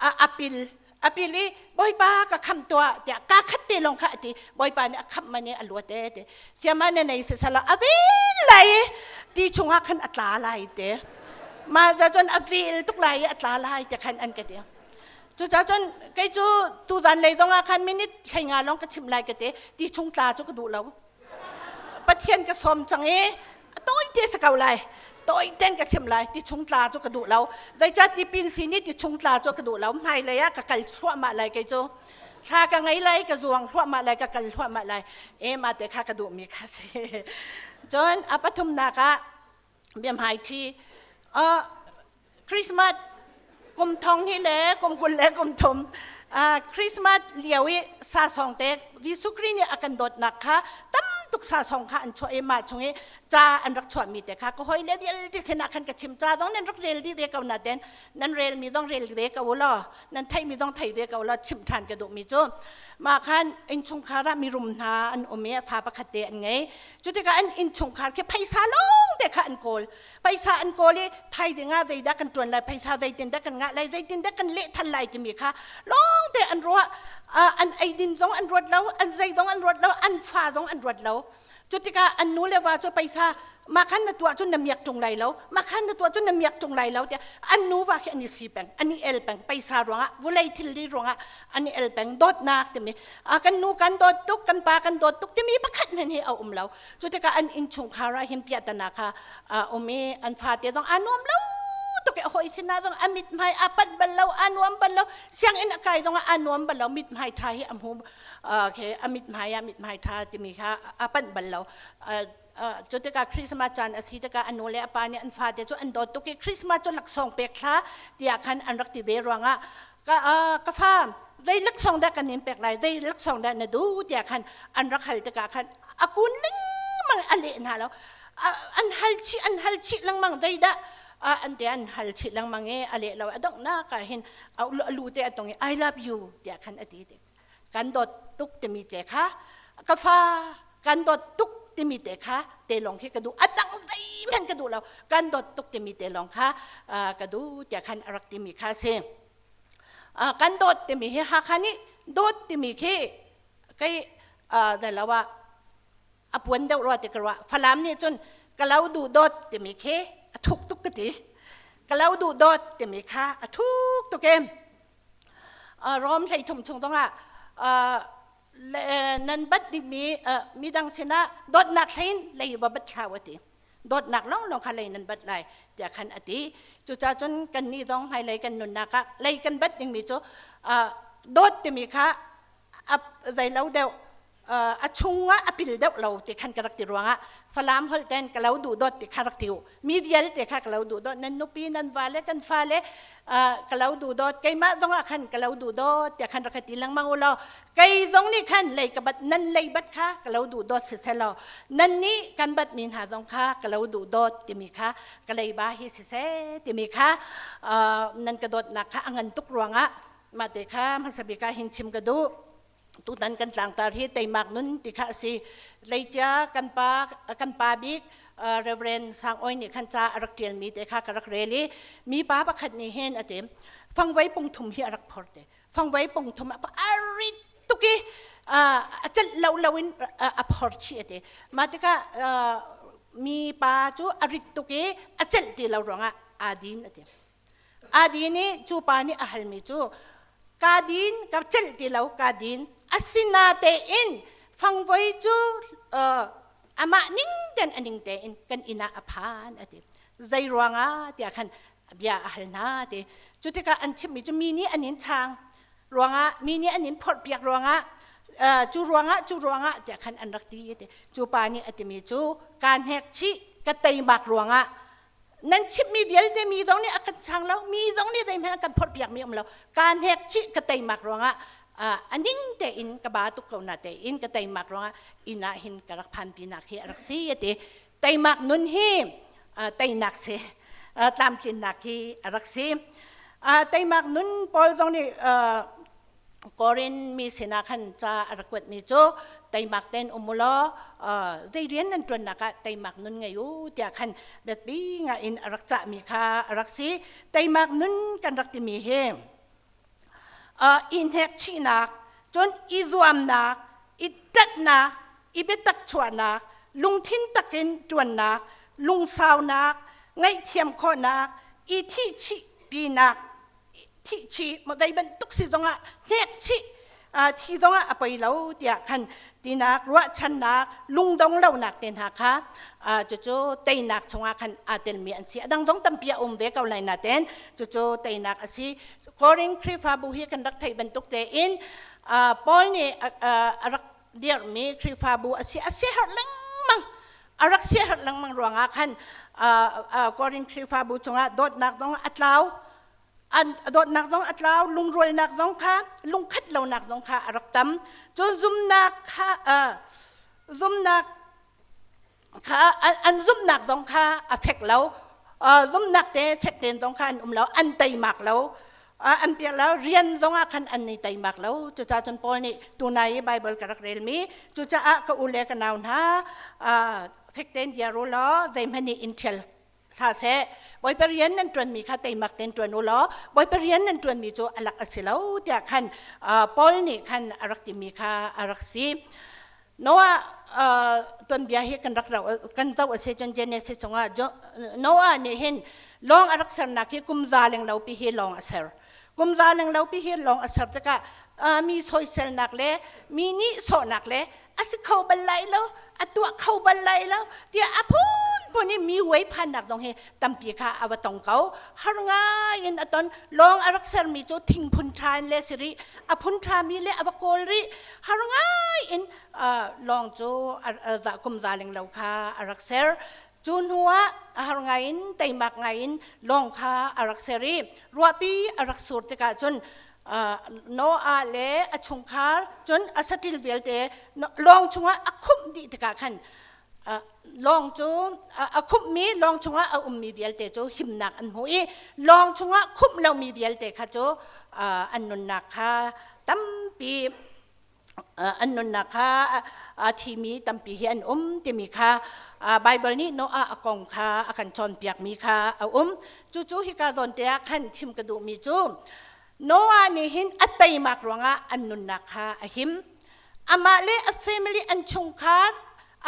a pil a pil i Bawipa ka khamh tuah tiah kaa khat te lawng kha a ti. Bawipa nih a khamh man i a luat e ti. Siama na nei sisala a vel lai i ti chungah khan a tla lai te. Mah cun a vel tuk lai i a tla lai te khan an ka ti. Cucaah cun kei cu tuzan lei zong ah khan minute 15 lawng ka chimh lai ka ti. Ti chung tla cu ka duh lo. Pathian ka sawm cang i tawite si ko lai. Tawiten ka chim lai. Ti chung tla cu ka duh lo. Zeicah tipil si nih ti chung tla cu ka duh lo. Hmailei ah ka kal thluahmah lai kei cu. Thla ka ngei lai, ka zuang thluahmah lai, ka kal thluahmah lai. E mah te kha ka duhmi kha si. Cun a pathumnak ah biahmaiṭhi Christmas kum thong hi le kum 20 le kum thum Christmas lio i sa song te Jesuh Khrih nih a kan dawtnak kha tam tuk sa song kha an chuah i mah chung i ca an rak chuahmi te kha ka hoi le vialte sinah khan ka chim. Ca zong nan rak rel dih ve ko na ten nan relmi zong rel ve ko law, nan theihmi zong thei ve ko law, chimh ṭhan ka duhmi cu mah khan innchungkhar ah mirum hna an um i fa pakhat te an ngei. Cu tikah an innchungkhar khi phaisa lawng te kha an kawl. Phaisa an kawl i thaizing ah zeidah kan ṭuan lai, phaisa zeitindah kan ngah lai, zeitindah kan lehthal lai timi kha lawng te an ruah. An eidin zong an ruat lo, an zei zong an ruat lo, an fa zong an ruat lo. Cu tikah an nu le va cu paisa mah khan na tuah cun na miak ṭung lai lo, mah khan na tuah cun na miak ṭung lai lo tiah an nuva khi an i si peng, an i el peng. Paisa ruangah, vulei thilri ruangah an i el peng. Dawtnak timi, kan nu kan dawt tuk, kan pa kan dawt tuk timi pakhat hmanh hi a um lo. Cu tikah an innchungkhar ah hin piahtana kha a um i an fate zong aa nuam lo tuk i a hawi sinah zong a mithmai a panh bal lo, aa nuam bal lo. Sianginn a kai zong ah aa nuam bal lo. Mithmai ṭha hi a hmu okay, a mithmai ah mithmai ṭha timi kha a panh bal lo. Cu tikah Christmas caan a si tikah a nu le a pa nih an fate cu an dawt tuk i Christmas cu laksawng pek thla tiah khan an rak ti ve ruangah ka ka fa, zei laksawng dah kan in pek lai, zei laksawng dah na duh tiah khan an rak hal tikah khan a kun lengmang, a leh hna lo. An hal chih, an hal chih lengmang, zeidah an te an hal chih lengmang i a leh lo. A donghnak ah hin a lu te a tong i "I love you" tiah khan a ti. Kan dawt tuk timi te kha, ka fa, kan dawt tuk timi te kha te lawng khi ka duh, a dang zeihmanh ka duh lo, kan dawt tuk timi te lawng kha ka duh tiah khan a rak timi kha si. Kan dawt timi hi Hakha nih dawt timi khi kei lo ah a puan deuh rua ti ka ruah. Falam nih cun ka lo duh dawt timi khi a thuk tuk ka ti. Ka lo duh dawt timi kha a thuk tuk em. Rom 13 chung zongah nan bat dingmi midang sinah dawtnak thlein lei va bat thlau a ti. Dawtnak lawng lawng kha lei nan bat lai tiah khan a ti. Cucaah cun kan nih zong hmailei kan nunnak ah lei kan bat dingmi cu dawt timi kha zei lo deuh, a chungah a pil deuh lo ti khan ka rak ti ruangah Falam holh ten ka lo duh dawt ti kha rak ti u. Mi vialte kha ka lo duh dawt, nan nupi nan vale kan fale ka lo duh dawt, keimah zong ah khan ka lo duh dawt tiah khan rak ka ti lengmang u law, kei zong nih khan lei ka bat nan lei bat kha ka lo duh dawt siseh law, nan nih kan bat mi hna zong kha ka lo duh dawt timi kha ka leiba hi siseh timi kha nan ka dawtnak kha a ngan tuk ruangah mah te kha hmasa bik ah hin chim ka duh. Tutan kan tlangtar hi teimak nun ti kha a si. Leicia kan pa kan pa bik Reverend Sang Oi nih khan ca a rak ṭialmi te kha ka rak rel i mi pa pakhat nih hin a ti, fangvei pung thum hi a rak phor te. Fangvei pung thum a rit tuk i a celh lo lo in a phor chih a ti. Mah tikah mi pa cu a rit tuk i a celh ti lo ruangah aa din a ti. Aa din i cu pa nih a halmi cu, ka din, ka celh ti lo, ka din, asinatein fangvoi cu amah ning ten a ning tein kan inn ah a phan a ti. Zei ruangah tiah khan bia a hal hna ti. Cu tikah an chimmi cu mi nih an in chang ruangah, mi nih an in phorhpiak ruangah. Cu ruangah cu ruangah tiah khan an rak ti ti. Cu pa nih a timi cu kaa hnek chih ka teimak ruangah nan chimhmi vialte mi zong nih a kan chang lo, mi zong nih zeihmanh an kan phorhpiak mi um lo. Kaa hnek chih ka teimak ruangah a ning tein ka ba tuk ko na tein ka teimak ruangah inn ah hin ka rak phan pinak hi a rak si a ti. Teimak nun hi teinak si, tlamtlinnak hi a rak si. Teimak nun Paul zong nih Korin mi sinah khan ca a rak kuatmi cu teimak tein um u law zei rian nan ṭuannak ah teimak nun ngei u tiah khan biapi ngai in a rak cahmi kha a rak si. Teimak nun kan rak timi hi i hnek chihnak, cun i zuamnak, i ṭanhnak, i biatak chuahnak, lungthin takin ṭuannak, lungsaunak, ngaihthiam khawhnak, i thihchih pinak, thihchih zei bantuk si zongah hnekchih thi zongah a poi lo tiah khan tinak ruahchannak lungdong lonak te hna kha cucu teinak chungah khan aa telmi an si. A dang zong tampi a um ve ko lai nain cucu teinak a si. Korin Khrihfabu hi kan rak theih bantuk tein Paul nih a rak dirhmi Khrihfabu a si. A siaherh lengmang, a rak siaherh lengmang ruangah khan Korin Khrihfabu chungah dawtnak zong a tlau, an dawtnak zong a tlau, lungrualnak zong kha, lungkhat lonak zong kha a rak tam. Cun zumnak kha zumnak kha an zumhnak zong kha a fek lo, zumhnak te fek tein zong kha an um lo, an teimak lo, an piak lo, rian zong ah khan an i teimak lo. Cucaah cun Paul nih tunai i Bible ka rak relmi, cucaah ka u le ka nau hna, fek tein dir u law zeihmanh nih in ṭhial hlah seh. Bawipa rian nan ṭuanmi kha teimak tein ṭuan u law Bawipa rian nan ṭuanmi cu a lak a si lo tiah khan Paul nih khan a rak timi kha a rak si. Noah tuanbia hi kan rak kan zoh a si cun Genesis chungah Noah nih hin lawng a rak sernak hi kum za leng lo pi hi lawng a ser. Kum za leng lo pi hi lawng a ser tikah mi soiselnak le mi nih sawhnak le a si kho bal lai lo, a tuah kho bal lai lo tiah a phunphun i mi uai phannak zong hi tampi kha a va tong ko. Har ngai in a ton. Lawng a rak sermi cu thing phun ṭha in le si rih, a phun ṭhami le a va kawl rih. Har ngai in lawng cu kum za ling lo kha a rak ser. Cu hnu ah a har ngai in teimak ngai in lawng kha a rak ser i ruahpi a rak sur tikah cun Noah le a chungkhar cun a saṭil vialte lawng chungah a khumh dih tikah khan lawng cu a khumhmi lawng chungah a ummi vialte cu himnak an hmu i lawng chungah khumh lomi vialte kha cu an nunnak kha tampi an nunnak kha a thimi tampi hi an um timi kha Bible nih Noah a kong kha a kan cawnpiakmi kha a um. Cucu hika zawn te ah khan chim ka duhmi cu Noah nih hin a teimak ruangah an nunnak kha a him. Amah le a family an chungkhar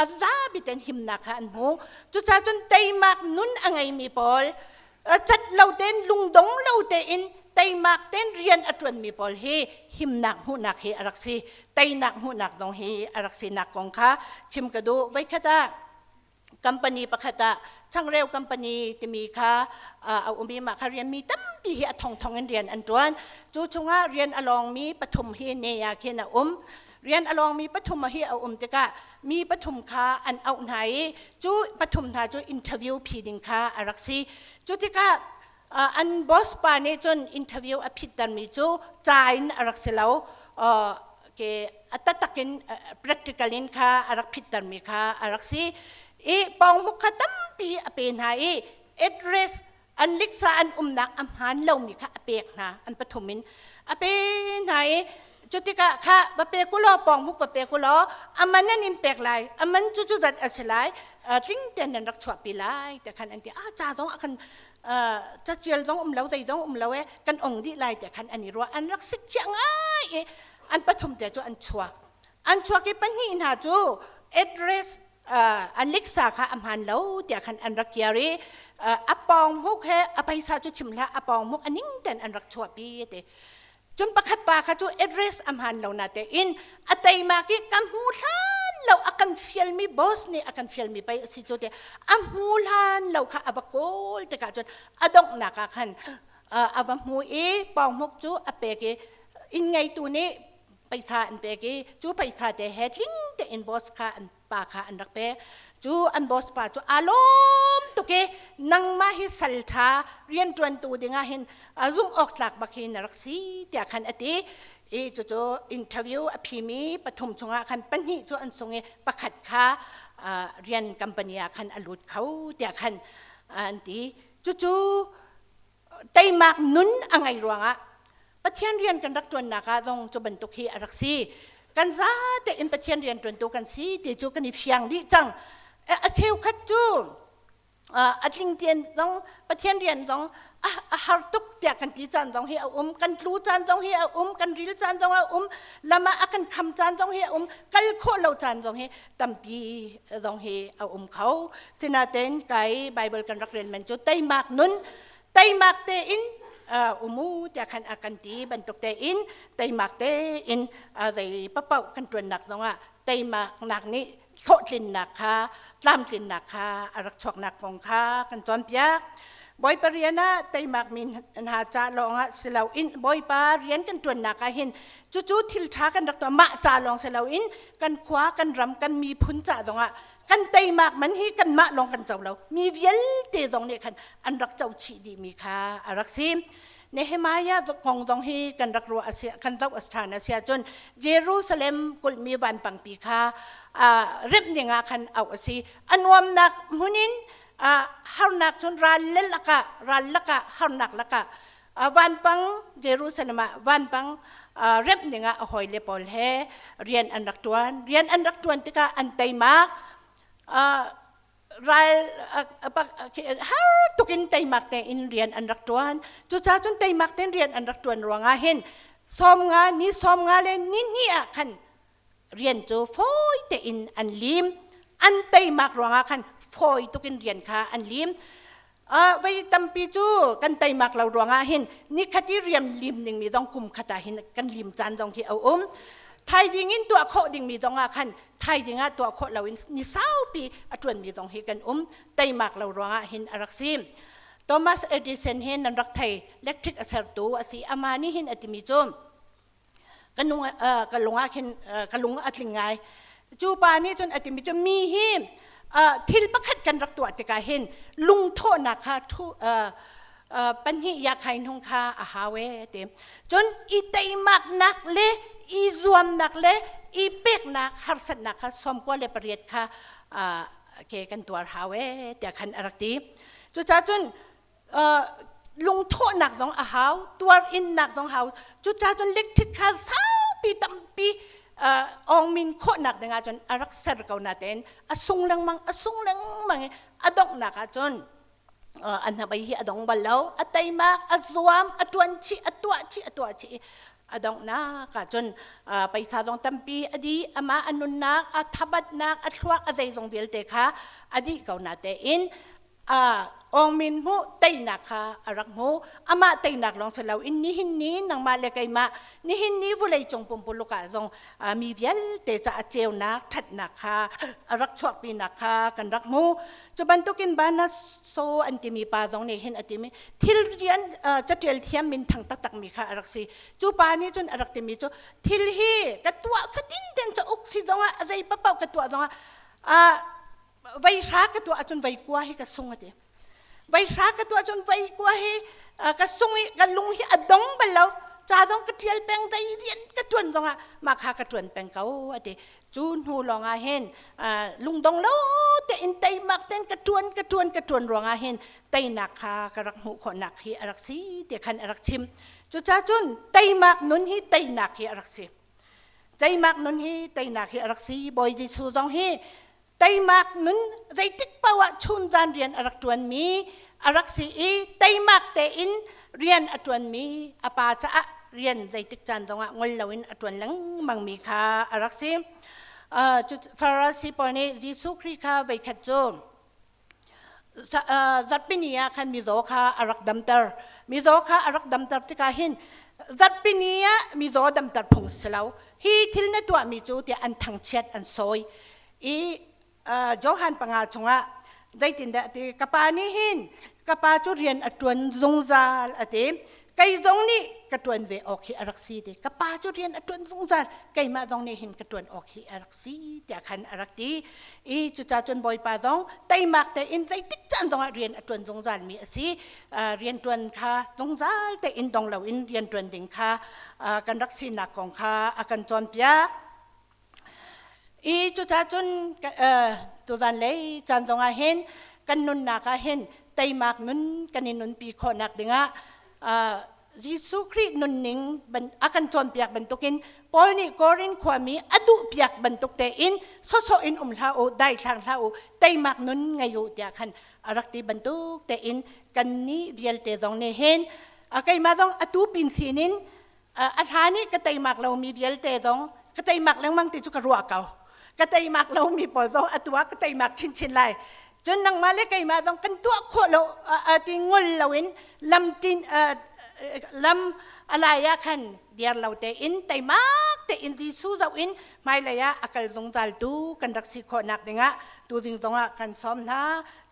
a zapi ten himnak kha an hmu. Cucaah cun teimak nun a ngeimi pawl cat lo tein lungdong lo tein teimak tein rian a ṭuanmi pawl hi himnak hmuhnak hi a rak si. Teinak hmuhnak zong hi a rak sinak kong kha chim ka duh. Voikhat ah company pakhat ah changreu company timi kha a um i mah kha rian mi tampi hi a thongthong in rian an ṭuan. Cu chungah rian a lawngmi pathum hi ne ah khin a um. Rian a lawngmi pathum hi a um tikah mi pathum kha an auh hna i cu pathum hna cu interview phi ding kha a rak si. Cu tikah an boss pa nih cun interview a phittermi cu ca in a rak si lo, ke a taktak in practical in kha a rak phittermi kha a rak si i pawngmuk kha tampi a pe hna i address an liksa an umnak a hmaan lomi kha a pek hna. An pathum in a pe hna i cu tikah kha va pe ku law, pawngmuk va pe ku law, aman an in pek lai, aman cu cu zat a si lai, tling tein nan rak chuahpi lai te khan an ti. A ca zong a kan caṭial zong um lo, zei zong um lo e, kan ong dih lai te khan an i ruah. An rak sik chiah ngai i an pathum te cu an chuak. An chuak i pahnih hna cu address a liksa kha a hmaan lo tiah khan an rak kiar i a pawng hmuk he a phaisa cu chim hlah, a pawng hmuk a ning ten an rak chuahpi ti. Cun pakhat pa kha cu address a hmaan lo na tein a teimak i ka hmu hlan lo, a kan fialmi boss nih a kan fialmi pei a si cu te a hmu hlan lo kha a va kawl tikah cun a donghnak ah khan a va hmu i pawnghmuk cu a pek i inn ngeitu nih. Paisa an pek i cu paisa te he tling tein boss kha an pa kha an rak pek. Cu an boss pa cu aa lawm tuk i nangmah hi sal ṭha rianṭuantu dingah hin zumh awk tlak bak hi na rak si tiah khan a ti. I cucu interview a phimi pathum chungah khan pahnih cu an sung i pakhat kha rian company ah khan a lut kho tiah khan an ti. Cucu teimak nun a ngei ruangah Pathian rian kan rak ṭuannak ah zong cu bantuk hi a rak si. Kan zate in Pathian rian ṭuantu kan si ti cu kan i fiang dih cang. A cheukhat cu a tling tian zong Pathian rian zong a har tuk tiah kan ti caan zong hi a um, kan tlu caan zong hi a um, kan ril caan zong a um, lam ah a kan kham caan zong hi a um, kal khawh lo caan zong hi tampi zong hi a um kho. Sinain kai Bible kan rak rel men cu teimak nun teimak tein umu tiah khan a kan ti bantuk tein teimak tein zei papaoh kan ṭuannak zongah teimaknak nih hlawhtlinnak kha tlamtlinnak kha a rak chuaknak kong kha kan cawnpiak. Bawipa rian ah teimak mi hna ca lawngah si loin Bawipa rian kan ṭuannak ah hin cucu thil ṭha kan rak tuah mah ca lawng si loin kan khua kan ram kan miphun ca zongah kan teimak man hi kanmah lawng kan co lo mi vialte zong nih khan an rak co chih dihmi kha a rak si. Nehemiah kong zong hi kan rak ruah a si kan zoh a ṭhan a si ahcun Jerusalem kulhmi vanpangpi kha remh ding ah khan auh a si. A nuamnak hmun in harnak cun ral le lakah ral lakah harnak lakah vanpang Jerusalem ah vanpang remh ding ah a hawile pawl he rian an rak ṭuan. Rian an rak ṭuan tikah an teimak. Ral har tukin teimak tein rian an rak ṭuan. Cucaah cun teimak tein rian an rak ṭuan ruangah hin 50 ni 50 le ni hnih ah khan rian cu fawi tein an lim. An teimak ruangah khan fawi tukin rian kha an lim. Voi tampi cu kan teimak lo ruangah hin nikhat i rian lim dingmi zong kum khat ah hin kan lim caan zong hi a um. Thaizing in tuah khawh dingmi zong ah khan thaizing ah tuah khawh loin ni saupi a ṭuanmi zong hi kan um. Teimak lo ruangah hin a rak si. Thomas Edison hi nan rak thei, electric a sertu a si. Amah nih hin a timi cu ka nung ka lung ah khin ka lung a tling ngai. Cu pa nih cun a timi cu mi hi thil pakhat kan rak tuah tikah hin lungthawhnak kha thu pahnih ya khai hnung kha a hau e ti. Cun i teimaknak le i zuamnak le i peknak harsatnak kha 98 kha ke kan tuar hau e tiah khan a rak ti. Cucaah cun lungthawhnak zong a hau, tuar innak zong hau. Cucaah cun electric kha saupi tampi awngmin khawhnak ding ahcun a rak ser ko natein a sung lengmang a sung lengmang i a donghnak ahcun an hnabei hi a dong bal lo. A teimak, a zuam, a ṭuan chih, a tuah chih, a tuah chih i a donghnak ahcun paisa zong tampi a dih, amah a nunnak, a thabatnak, a thluak, a zeizong vialte kha a dih ko natein Aung Min hmuh teinak kha a rak hmu. Amah teinak lawng si loin nihin ni nangmah le keimah nihin ni vawleicung pumpuluk ah zong mi vialte caah ceunak ṭhatnak kha a rak chuahpinak kha kan rak hmu. Cu bantukin Bana So an timi pa zong nih hin a timi thil rian catial thiam minthang taktakmi kha a rak si. Cu pa nih cun a rak timi cu thil hi ka tuah fatin ten cauk si zongah a zei paoh ka tuah zongah vei hra ka tuah ahcun vei kua hi ka sung a ti. Vei hra ka tuah ahcun vei kua hi ka sung i ka lung hi a dong bal lo. Ca zong ka ṭial peng, zei rian ka ṭuan zongah mah kha ka ṭuan peng ko a ti. Cu hnu lawngah hin lungdong lo tein teimak tein ka ṭuan ka ṭuan ka ṭuan ruangah hin teinak kha ka rak hmuh khawhnak hi a rak si ti khan a rak chim. Cucaah cun teimak nun hi teinak hi a rak si. Teimak nun hi teinak hi a rak si. Bawi Jesuh zong hi teimak nun zeitik paoh ah chunzan rian a rak ṭuanmi a rak si i teimak tein rian a ṭuanmi a pa caah rian zeitik caan zongah ngol loin a ṭuan lengmangmi kha a rak si. Farasi pawl nih Jesuh Khrih kha voikhat cu zarhpini ah khan mizaw kha a rak damter. Mizaw kha a rak damter tikah hin zarhpini ah mizaw damter phung si lo. Hi thil na tuahmi cu tiah an thangchiat an sawi. I Johan 5 chungah zeitindah a ti? Ka pa nih hin ka pa cu rian a ṭuan zungzal a ti. Kei zong nih ka ṭuan ve awk hi a rak si ti. Ka pa cu rian a ṭuan zungzal, keimah zong nih hin ka ṭuan awk hi a rak si tiah khan a rak ti. I cucaah cun Bawipa zong teimak tein zeitik caan zongah rian a ṭuan zungzal mi a si. Rian ṭuan kha zungzal tein dong loin rian ṭuan ding kha kan rak sinak kong kha a kan cawnpiak. I cucaah cun tuzan lei caan zongah hin kan nunnak ah hin teimak nun kan i nunpi khawhnak dingah Jesuh Khrih nunning a kan cawnpiak bantukin Paul nih Korin khuami a duhpiak bantuk tein sawsawh in um hlah u, daithlang hlah u, teimak nun ngei u tiah khan a rak ti bantuk tein kannih vialte zong nih hin keimah zong atu pin sinin a hlan i ka teimak lomi vialte zong ka teimak lengmang ti cu ka ruah ko. Ka teimak lomi pawl zong atu ah ka teimak chinchin lai. Cun nangmah le keimah zong kan tuah khawh lo ti ngol loin lam tin lam a lai ah khan diar lo tein teimak tein Jesuh zoh in hmailei ah a kal zungzal tu kan rak si khawhnak dingah tuzing zongah kan sawm hna.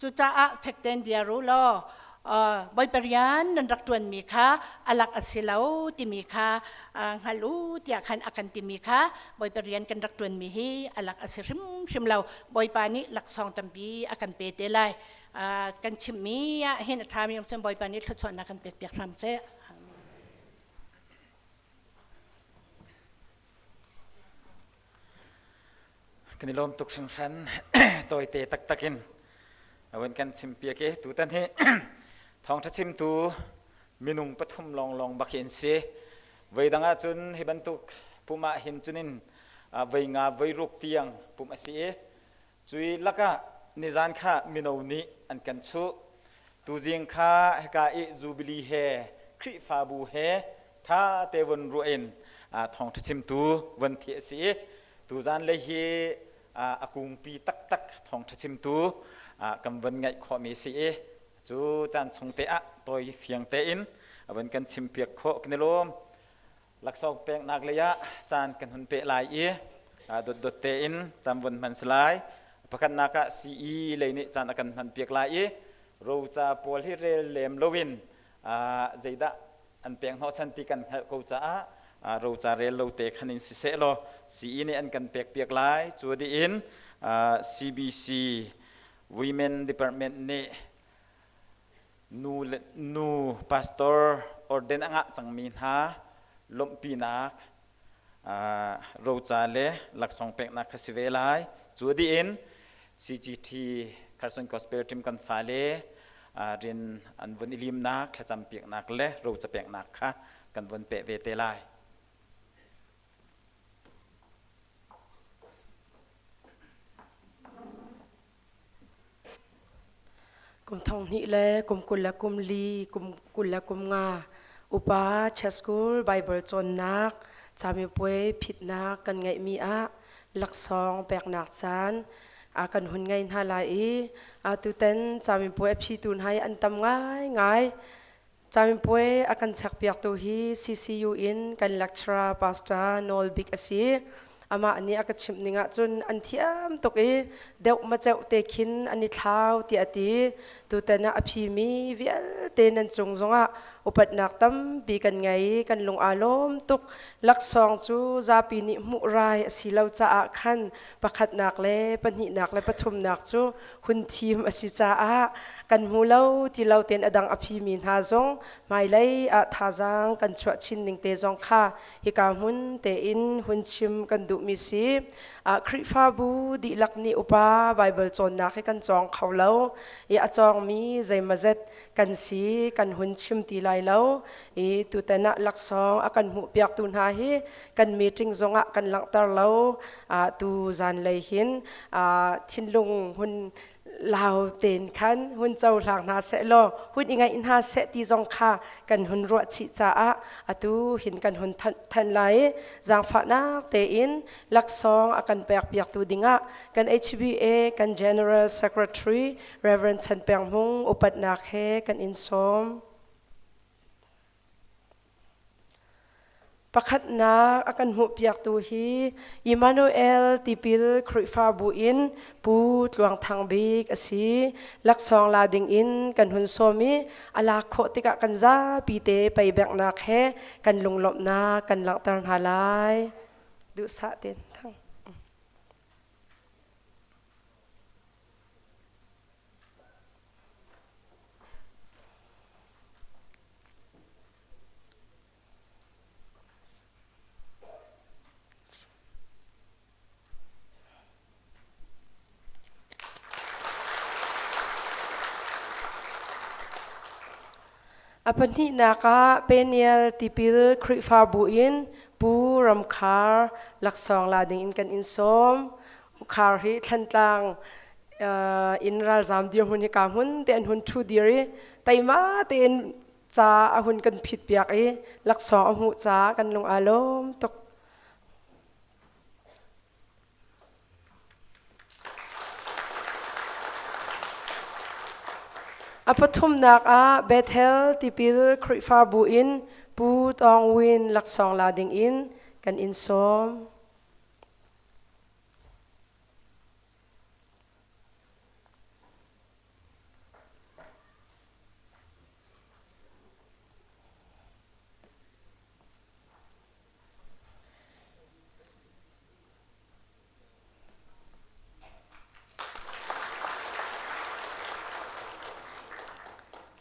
Cucaah fek tein diar u law Bawipa rian nan rak ṭuanmi kha a lak a si lo timi kha hngal u tiah khan a kan timi kha Bawipa rian kan rak ṭuanmi hi a lak a si hrimhrim lo. Bawipa nih laksawng tampi a kan pe te lai. Kan chimmi ah hin a ṭhami um cun Bawipa nih thluachuahnak kan pekpiak hram seh. Kan i lawm tuk hringhran. Tawite taktak in a kan chimpiak i tutan hi thawngṭha chimtu minung pathum lawnglawng bak hi an si. Voi dang ahcun hi bantuk pum ah hin cunin voi nga voi ruk tiang pum a si i cui lakah nizan kha mino nih an kan chuh. Tuzing kha hika i Jubilee he Khrihfabu he ṭha te von ruah in thawngṭha chimtu von thi a si i tuzan lei hi a kungpi taktak thawngṭha chimtu kan von ngaih khawhmi a si i cu caan chung te ah tawi fiang tein a von kan chimpiak khawh kan i lawm. Laksawng peknak lei ah caan kan hun peh lai i dotdot tein caan von hman si lai. Pakhatnak ah CE lei nih caan a kan hman piak lai i roca pawl hi rel lem loin zeidah an pek hnawhchan ti kan hngalh ko caah roca rel lo te khan in siseh law CE nih an kan pek piak lai. Cu dih in CBC Women Department nih nu le nu pastor orden a ngah cangmi hna lawmhpinak roca le laksawng peknak kha si ve lai. Cu dih in CGT Carson Gospel Team kan fale rian an vun i limnak thlacam piaknak le roca peknak kha kan vun peh ve te lai. Kum 2000 le kum 24 kum 23 upa Church School Bible cawnnak camipuai phitnak kan ngeihmi ah laksawng peknak caan kan hun ngei hna lai i tutan camipuai a phitu hna hi an tam ngaingai. Camipuai a kan chekpiaktu hi CCU in kan lecturer Pastor Nawl Bik a si. Amah nih a ka chimh ning ahcun an thiam tuk i deuh maceuh te khin an i thlau tiah a ti. Tutan ah a phimi vialte nan cung zongah upatnak tampi kan ngei i kan lung aa lawm tuk. Laksawng cu zapi nih hmuh rai a si lo caah khan pakhatnak le pahnihnak le pathumnak cu hun thim a si caah kan hmu lo ti lo tein a dang a phimi hna zong hmailei ah thazaang kan chuah chin ning te zong kha hika hmun tein hun chim kan duhmi si. Khrihfabu dihlak nih upa Baibal cawnnak hi kan cawng kho lo i a cawngmi zeimazet kan si kan hun chim ti lai lo i tutan ah laksawng a kan hmuhpiaktu hna hi kan meeting zongah kan langhter lo. Tu zanlei hin thinlung hun lau tein khan hun cohlang hna seh law hun i ngaih hna seh ti zong kha kan hun ruah chih caah atu hin kan hun thanh lai. Zaangfahnak tein laksawng a kan pekpiaktu dingah kan HBA kan General Secretary Reverend Chan Peng Hmung upatnak he kan in sawm. Pakhatnak a kan hmuhpiaktu hi Emmanuel Tipil Khrihfabu in Pu Tluang Thang Bik a si. Laksawng la ding in kan hun sawm i a lak khawh tikah kan zapi te peibenghnak he kan lunglawmhnak kan langhter hna lai. Duhsah tein thang. A pahnihnak ah Peniel Tipil Khrihfabu in Pu Ram Khar laksawng la ding in kan in sawm. Khar hi Thlantlang in ralzam dirhmun hi ka hmun te an hun ṭhu dir i teima tein ca a hun kan phit piak i laksawng a hmuh caah kan lung aa lawm tuk. A pathumnak ah Bethel Tipil Khrihfabu in Pu Tawng Win laksawng la ding in kan in sawm.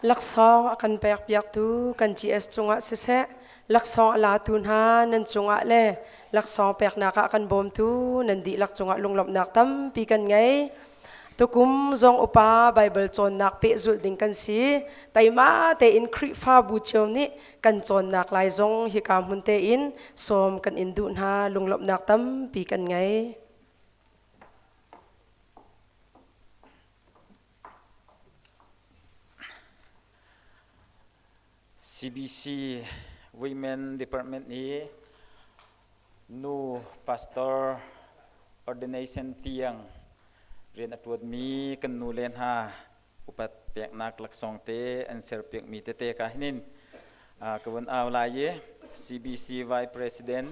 Laksawng a kan pekpiaktu kan GS cungah siseh, laksawng a latu hna nan cungah le laksawng peknak ah kan bawmtu nan dihlak cungah lunglawmhnak tampi kan ngei. Tukum zong upa Baibal cawnnak pehzulh ding kan si. Teima tein Khrihfabu cio nih kan cawnnak lai zong hika hmun tein sawm kan in duh hna lunglawmhnak tampi kan ngei. CBC Women Department i nu pastor ordination tiang rian a ṭuanmi kan nu le hna upat peknak laksawng te an serpiakmi tete ka hinin ka vun au lai i CBC Vice President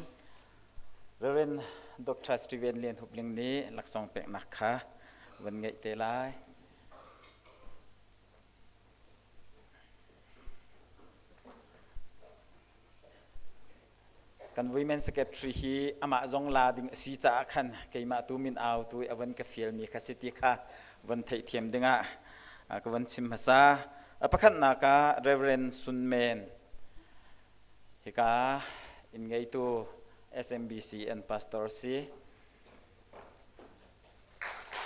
Reverend Dr. Steven Lian Hup Ling nih laksawng peknak kha van ngeih te lai. Kan women secretary hi amah zong la ding a si caah khan keimah tu min au tu i a van ka fialmi kha si ti kha van theihthiam dingah ka van chim hmasa. A pakhatnak ah Reverend Sun Men hika inn ngeitu SMBC an pastor si.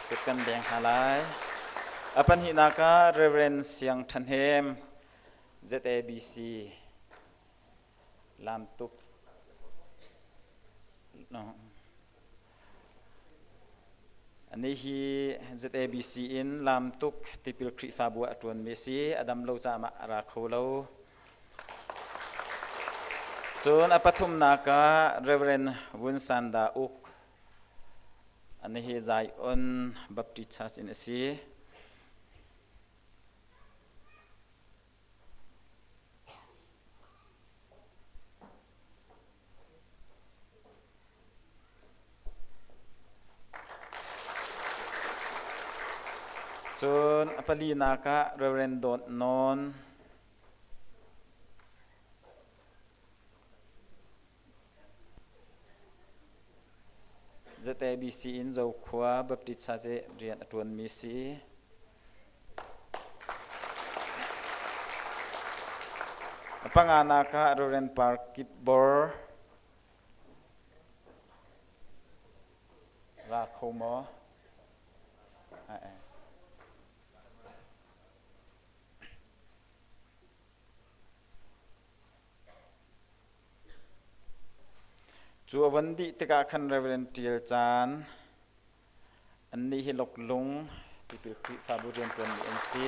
Kut kan beng hna lai. A pahnihnak ah Reverend Siang Than Hem ZABC Lamtuk no. Ani hi ZABC in Lamtuk Tipil Khrihfabu ah a ṭuanmi si. A dam lo caah a ra kho lo. Cun a pathumnak ah Reverend Vun Sanda Uk ani hi Zion Baptist Church in a si. Cun a palinak ah Reverend Dawt Nawn ZABC in Zokhua Baptist Church rian a ṭuanmi si. A panganak ah Reverend Par Kip Bor ra kho maw? Cu a von dih tikah khan Reverend Ṭial Caan Annih hi Loklung tipil Khrihfabu rianṭuanmi an si.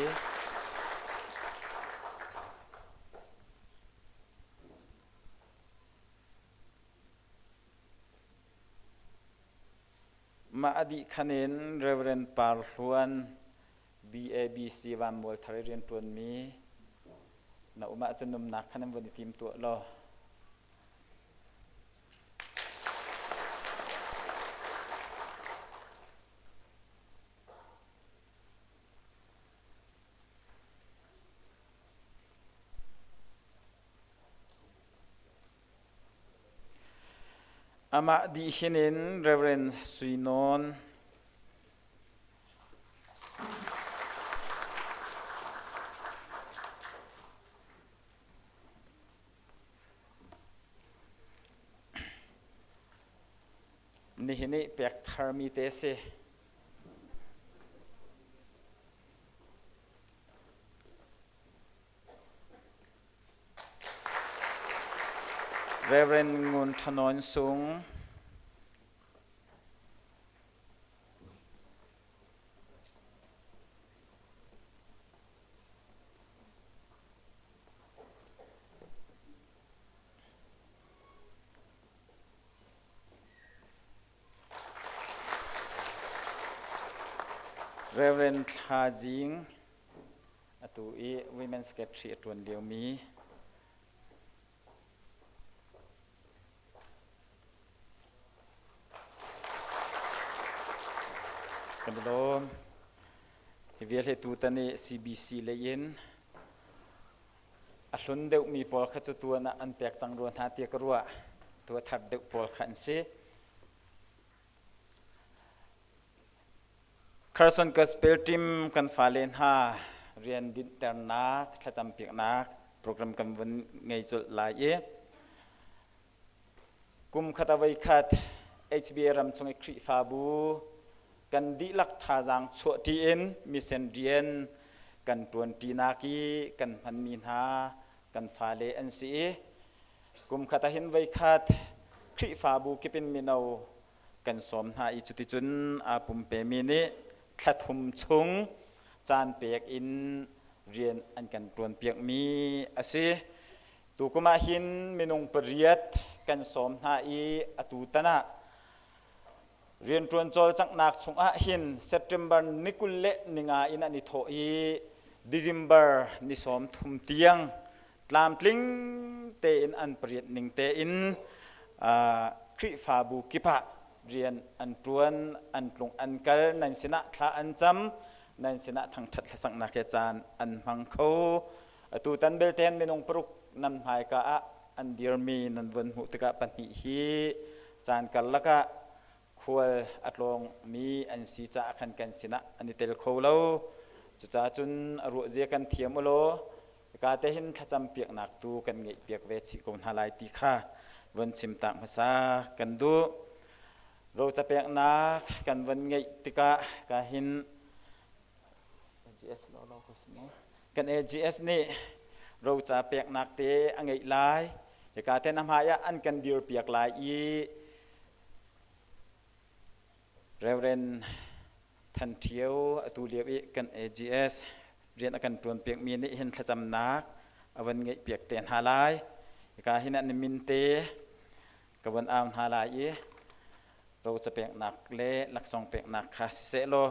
Mah a dih khan in Reverend Par Hluan BABC Vanmual thar i rianṭuanmi na um ahcun umnak khan an vun i tim tuah law. Amah dih hin in Reverend Sui Nawn Nihin i pek tharmi te si. Reverend Ngun Tha Nawn Sung, Reverend Thla Zing, atu i Women's Secretary a ṭuan liomi. Kan i lawm. Hi vial hi tutan i CBC lei in a hlun deuhmi pawl kha cu tuan ah an pek cang rua hna tiah ka ruah. Tu a thar deuh pawl kha an si. Carson Gospel Team kan fale hna rian dinhternak thlacam piaknak program kan vun ngei colh lai i kum khat a voi khat HBA ram chung i Khrihfabu kan dihlak thazaang chuahṭi in mission rian kan ṭuanṭinak i kan hmanmi hna kan fale an si i kum khat ah hin voi khat Khrihfabu kip in mino kan sawm hna i cuticun aa pumpemi nih thla thum chung caan pek in rian an kan ṭuanpiakmi a si. Tukum ah hin minung pariat kan sawm hna i atu tan ah rianṭuan cawlcanghnak chungah hin September ni 25 in an i thawh i December ni 30 tiang tlamtling tein an pariat ning tein Khrihfabu kip ah rian an ṭuan, an tlung an kal, nan sinah thla an cam, nan sinah thangṭhat hlasaknak he caan an hmang kho. Atu tan belte minung paruk nan hmaika ah an dirmi nan vun hmuh tikah pahnih hi caan karlak ah khual a tlawngmi an si caah khan kan sinah an i tel kho lo. Cucaah cun a ruahzia kan thiam u law hika te hin thlacam piaknak tu kan ngeih piak ve chih ko hna lai ti kha vun chim tak hmasa kan duh. Roca peknak kan vun ngeih tikah ka hin AGS kan AGS nih roca peknak te a ngeih lai. Hika te na hmai ah an kan dir piak lai i Reverend Than Ṭhio atu lio i kan AGS rian a kan ṭuan piakmi nih hin thlacamnak a van ngeih piak te hna lai. Hika hin an min te ka van au hna lai i roca peknak le laksawng peknak kha siseh law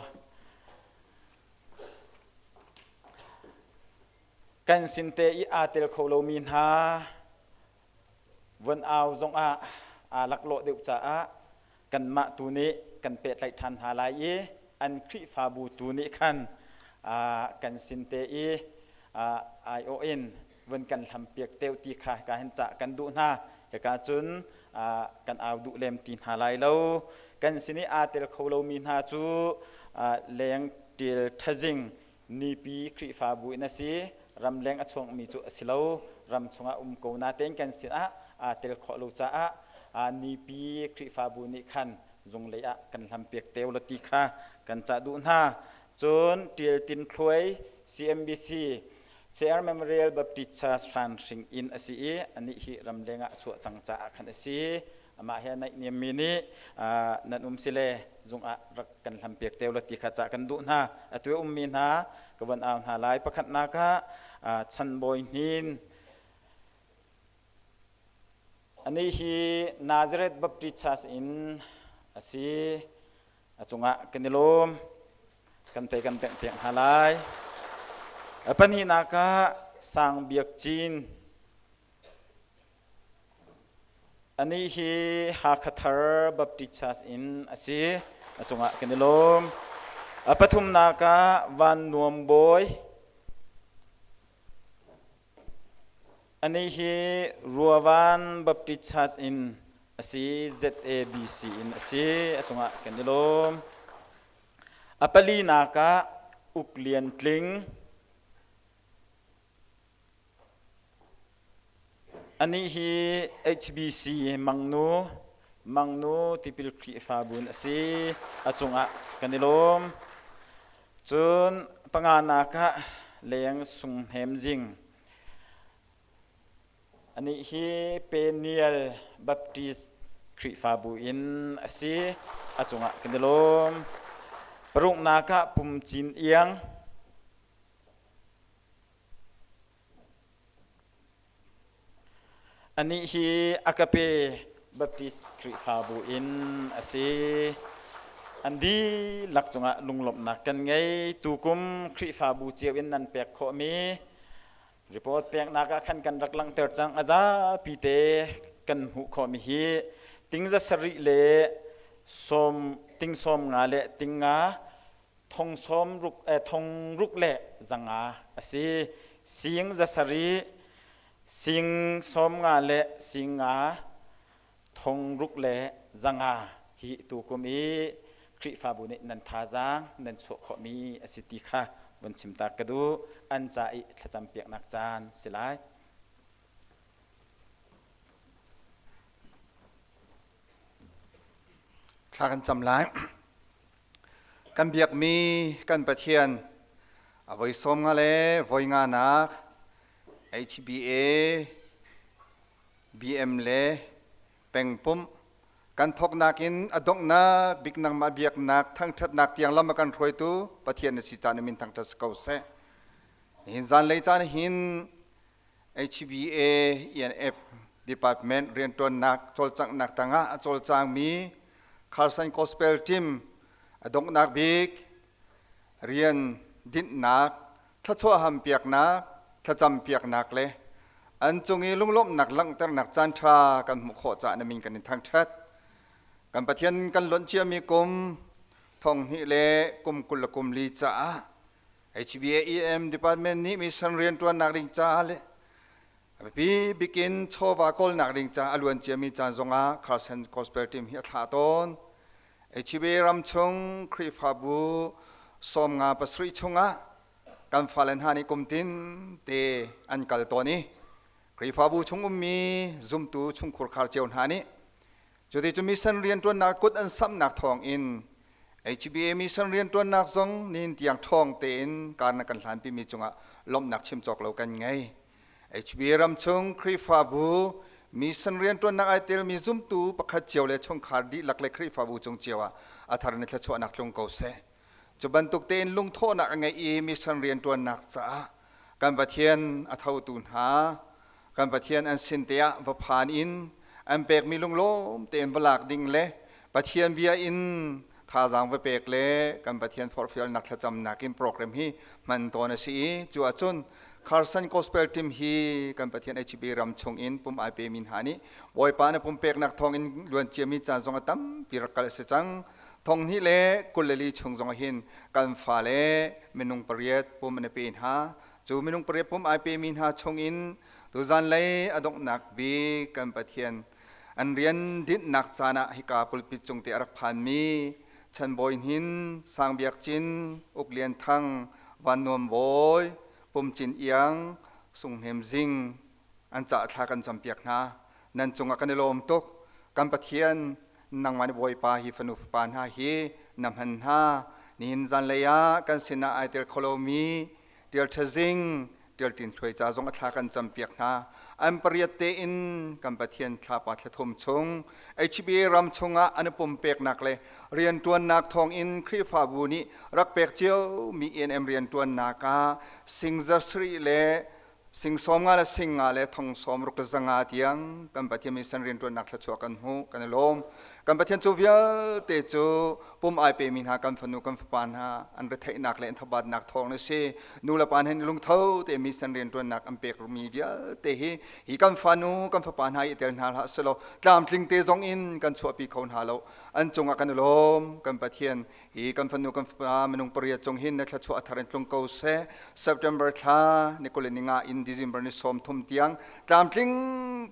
kan sin te i aa tel kho lomi hna von au zongah aa laklawh deuh caah kanmah tu nih kan pehtlaih ṭhan hna lai i an Khrihfabu tu nih khan kan sin te i aiawh in vun kan hlampiak teu ti kha ka hin cah kan duh hna. Hika cun kan au duh lem ti hna lai lo. Kan sin i aa tel kho lomi hna cu leng ṭil ṭhazing nipi Khrihfabu in a si. Ramleng a chuakmi cu a si lo. Ram chungah um ko natein kan sinah aa tel khawh lo caah nipi Khrihfabu nih khan zunglei ah kan hlampiak teo la ti kha kan cah duh hna. Cun Ṭial Tin Thluai CMBC CR Memorial Baptist Church Hranhring inn a si i anih hi ramleng ah a chuah cang caah khan a si. Amah he naihniammi nih nan um si le zung ah rak kan hlampiak te la ti kha cah kan duh hna. Atu ummi hna ka von au hna lai. Pakhatnak ah Chanbawi Hnin anih hi Nazareth Baptist Church in a si. A cungah kan i lawm. Kan te kan bengh piak hna lai. A pahnihnak ah Sang Biak Cin Anih hi Hakha Thar Baptist Church in a si. A cungah kan i lawm. A pathumnak ah Van Nuam Bawi. Anih hi Ruavan Baptist Church in A si ZABC in a si. A cungah kan i lawm. A palinak ah Uk Lian Tling. Anih hi HBC Mangnu, Mangnu Tipil Khrihfabu in a si. A cungah kan i lawm. Cun panganak ah Leng Sung Hnem Zing. Anih hi Peniel Baptist Khrihfabu in a si. A cungah kan i lawm. Paruknak ah Pum Cin Iang. Anih hi Agape Baptist Khrihfabu in a si. An dihlak cungah lunglawmhnak kan ngei. Tukum Khrihfabu cio in nan pek khawhmi report peknak ah khan kan rak langhter cang. A zapi te kan hmuh khawhmi hi tingza sarih le sawm ting sawm nga le ting nga thong sawm ruk thong ruk le zanga a si. Sing za sarih sing sawm nga le sing nga thong ruk le zanga hi tukum i Khrihfabu nih nan thazaang nan chuah khawhmi a si ti kha vun chim ta ka duh. An ca i thlacam piaknak caan si lai. Thla kan cam lai. Kan biakmi kan Pathian a voi sawm nga le voi nga nak HBA BM le pengpumh kan thawknak in a donghnak bik nangmah biaknak thangṭhatnak tiang lam a kan hruaitu Pathian na si caan na min thangṭhat si ko seh. Nihin zanlei caan hin HBA ENF Department rianṭuannak cawlcanghnak tangah a cawlcangmi Carson Gospel Team a donghnak bik rian dinhnak, thluachuah hampiaknak, thlacam piaknak le an cung i lunglawmhnak langhternak caanṭha kan hmuh khawh caah na min kan in thangṭhat. Kan Pathian kan lonh ciami kum thonghnih le kum 20 le kum li caah HBAEM department nih mission rianṭuannak ding caah le a biapi bikin chawva kawlnak ding caah a luan ciami caan zongah Carson Gospel Team hi a thlah tawn. HBA ram chung Khrihfabu 57 chungah kan fale hna nih kum tin te an kal tawn i Khrihfabu chung ummi zumtu chungkhur khar cio hna nih cuti cu mission rianṭuannak kut an samhnak thawng in HBA mission rianṭuannak zong nihin tiang ṭhawng tein kar na kan hlanpimi cungah lawmhnak chim cawk lo kan ngei. HBA ramchung Khrihfabu mission rianṭuannak ai telmi zumtu pakhat cio le chungkhar dihlak le Khrihfabu cung cio ah a thar in thluachuahnak tlung ko seh. Cu bantuk tein lungthawhnak a ngeih i mission rianṭuannak caah kan Pathian a thotu hna, kan Pathian an sin te ah va phan in an pekmi lunglawm tein va lak ding le Pathian bia in thazaang va pek le kan Pathian forhfialnak thlacamnak in program hi hman tawn a si i cu ahcun Carson Gospel Team hi kan Pathian HB ram chung in pum ai pemi hna nih Bawipa na pumpeknak thawng in luan ciami caan zong a tampi rak kal a si cang. Thong hnih le 24 chung zong hin kan fale minung pariat pum an i pe hna. Cu minung pariat pum ai pemi hna chung in tuzan lei a donghnak bik kan Pathian an rian dinhnak caan ah hika pulpit cung te a rak phanmi Chan Bawi Hnin, Sang Biak Cin, Uk Lian Thang, Van Nuam Bawi, Pum Cin Iang, Sung Hnem Zing an cah thla kan campiak hna. Nan cungah kan i lawm tuk. Kan Pathian nangmah nih Bawipa hi fanu fapa hna hi na hman hna. Nihin zanlei ah kan sinah ai tel kho lomi Tial Ṭha Zing, Tial Tin Thluai ca zong a thla kan campiak hna. An pariat tein kan Pathian thlapa thlathum chung HBA ram chungah an i pumpeknak le rianṭuannak thawngin Khrihfabu nih rak pek ciomi ENM rianṭuannak ah singza sarih le sing sawm nga le sing nga le thong sawm ruk le zanga tiang kan Pathian mission rianṭuannak thluachuah kan hmu kan i lawm. Kan Pathian cu vialte cu pum ai pemi hna kan fanu kan fapa hna an retheihnak le an thabatnak thawng na si. Nu le pa hin lungtho te mission rianṭuannak an pek mi vialte hi hi kan fanu kan fapa hna i tel hna hlah selaw tlamtling te zong in kan chuahpi kho hna lo. An cungah kan i lawm. Kan Pathian hi kan fanu kan fapa minung pariat cung hin na thluachuah a thar in tlung ko seh. September thla ni 25 in December ni 30 tiang tlamtling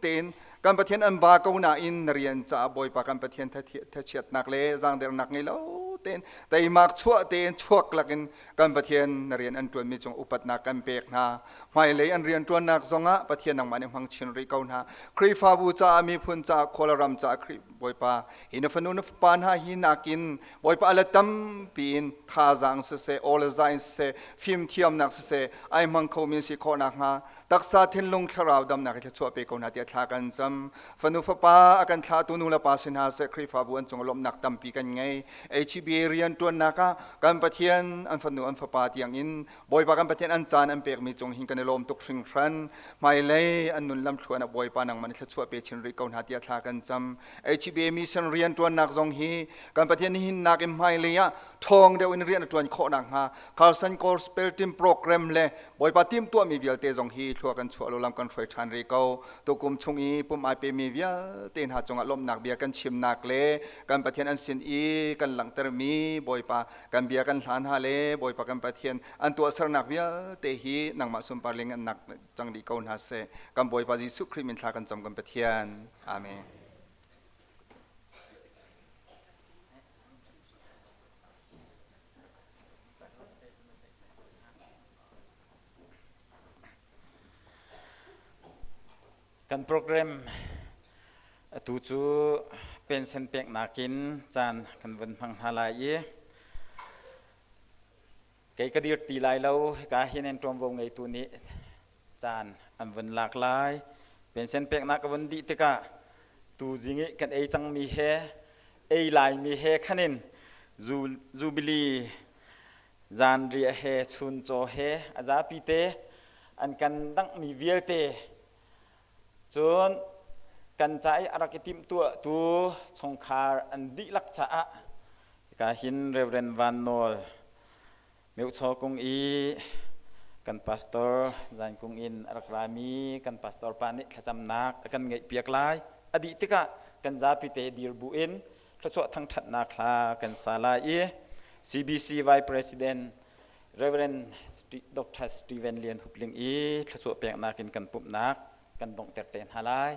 tein. Kan Pathian an ba ko nain na rian caah Bawipa kan Pathian thachiatnak le zaangdernak ngei lo tein teimak chuah tein chuak lakin kan Pathian na rian an ṭuanmi cung upatnak kan pek hna. Hmailei an rian ṭuannak zongah Pathian nangmah nih hmang chin rih ko hna. Khrihfabu caah miphun caah khual ram caah Khrih Bawipa hi na fanu na fapa hna hi nakin Bawipa ala tampi in thazaang siseh aw le zai in siseh fimthiamnak siseh ai hmang khomi si khawh nakhnga taksa thinlung thlarau damnak i thluachuah pe ko hna tiah thla kan cam. Fanu fapa a kan thlahtu nu le pa si hna seh Khrihfabu an cung lawmhnak tampi kan ngei. HBA rian ṭuannak ah kan Pathian an fanu an fapa tiang in Bawipa kan Pathian an caan an pekmi cung hin kan i lawm tuk hringhran. Hmailei an nun lamthluan ah Bawipa nangmah nih thluachuah pe chin rih ko hna tiah thla kan cam. HBA mission rian ṭuannak zong hi kan Pathian nihin nakin hmailei ah ṭhawng deuh in rian a ṭuan khawh nakhnga Carson Gospel Team program le Bawipa timhtuahmi vialte zong hi thlua kan chuah lo lam kan hruai ṭhan rih ko. Tukum chung i pum ai pemi vialte hna cungah lawmhnak bia kan chimnak le kan Pathian an sin i kan langhtermi Bawipa kan bia kan hlan hna le Bawipa kan Pathian an tuahsernak vialte hi nangmah sunpar ling an nak cang dih ko hna seh. Kan Bawipa Jesuh Khrih min thla kan cam kan Pathian. Amen. Kan program atu cu pension peknak in caan kan vun hmang hna lai i kei ka dir ti lai lo hika hin in ṭuanvo ngeitu nih caan an vun lak lai. Pension peknak ka vun dih tikah tu zing i kan ei cangmi he ei laimi he khanin Jubilee zanriah he chuncaw he a zapi te an kan danghmi vialte cun kan ca i a rak i timhtuahtu chungkhar an dihlak caah hika hin Reverend Van Nawl Meuchaw kung i kan pastor Zan Kung in a rak rami kan pastor pa nih thlacamnak a kan ngeihpiak lai. A dih tikah kan zapi te dir bu in thluachuah thangṭhatnak hla kan sa lai i CBC Vice President Reverend Dr. Steven Lian Hup Ling i thluachuah peknak in kan pumhnak kan donghter te hna lai.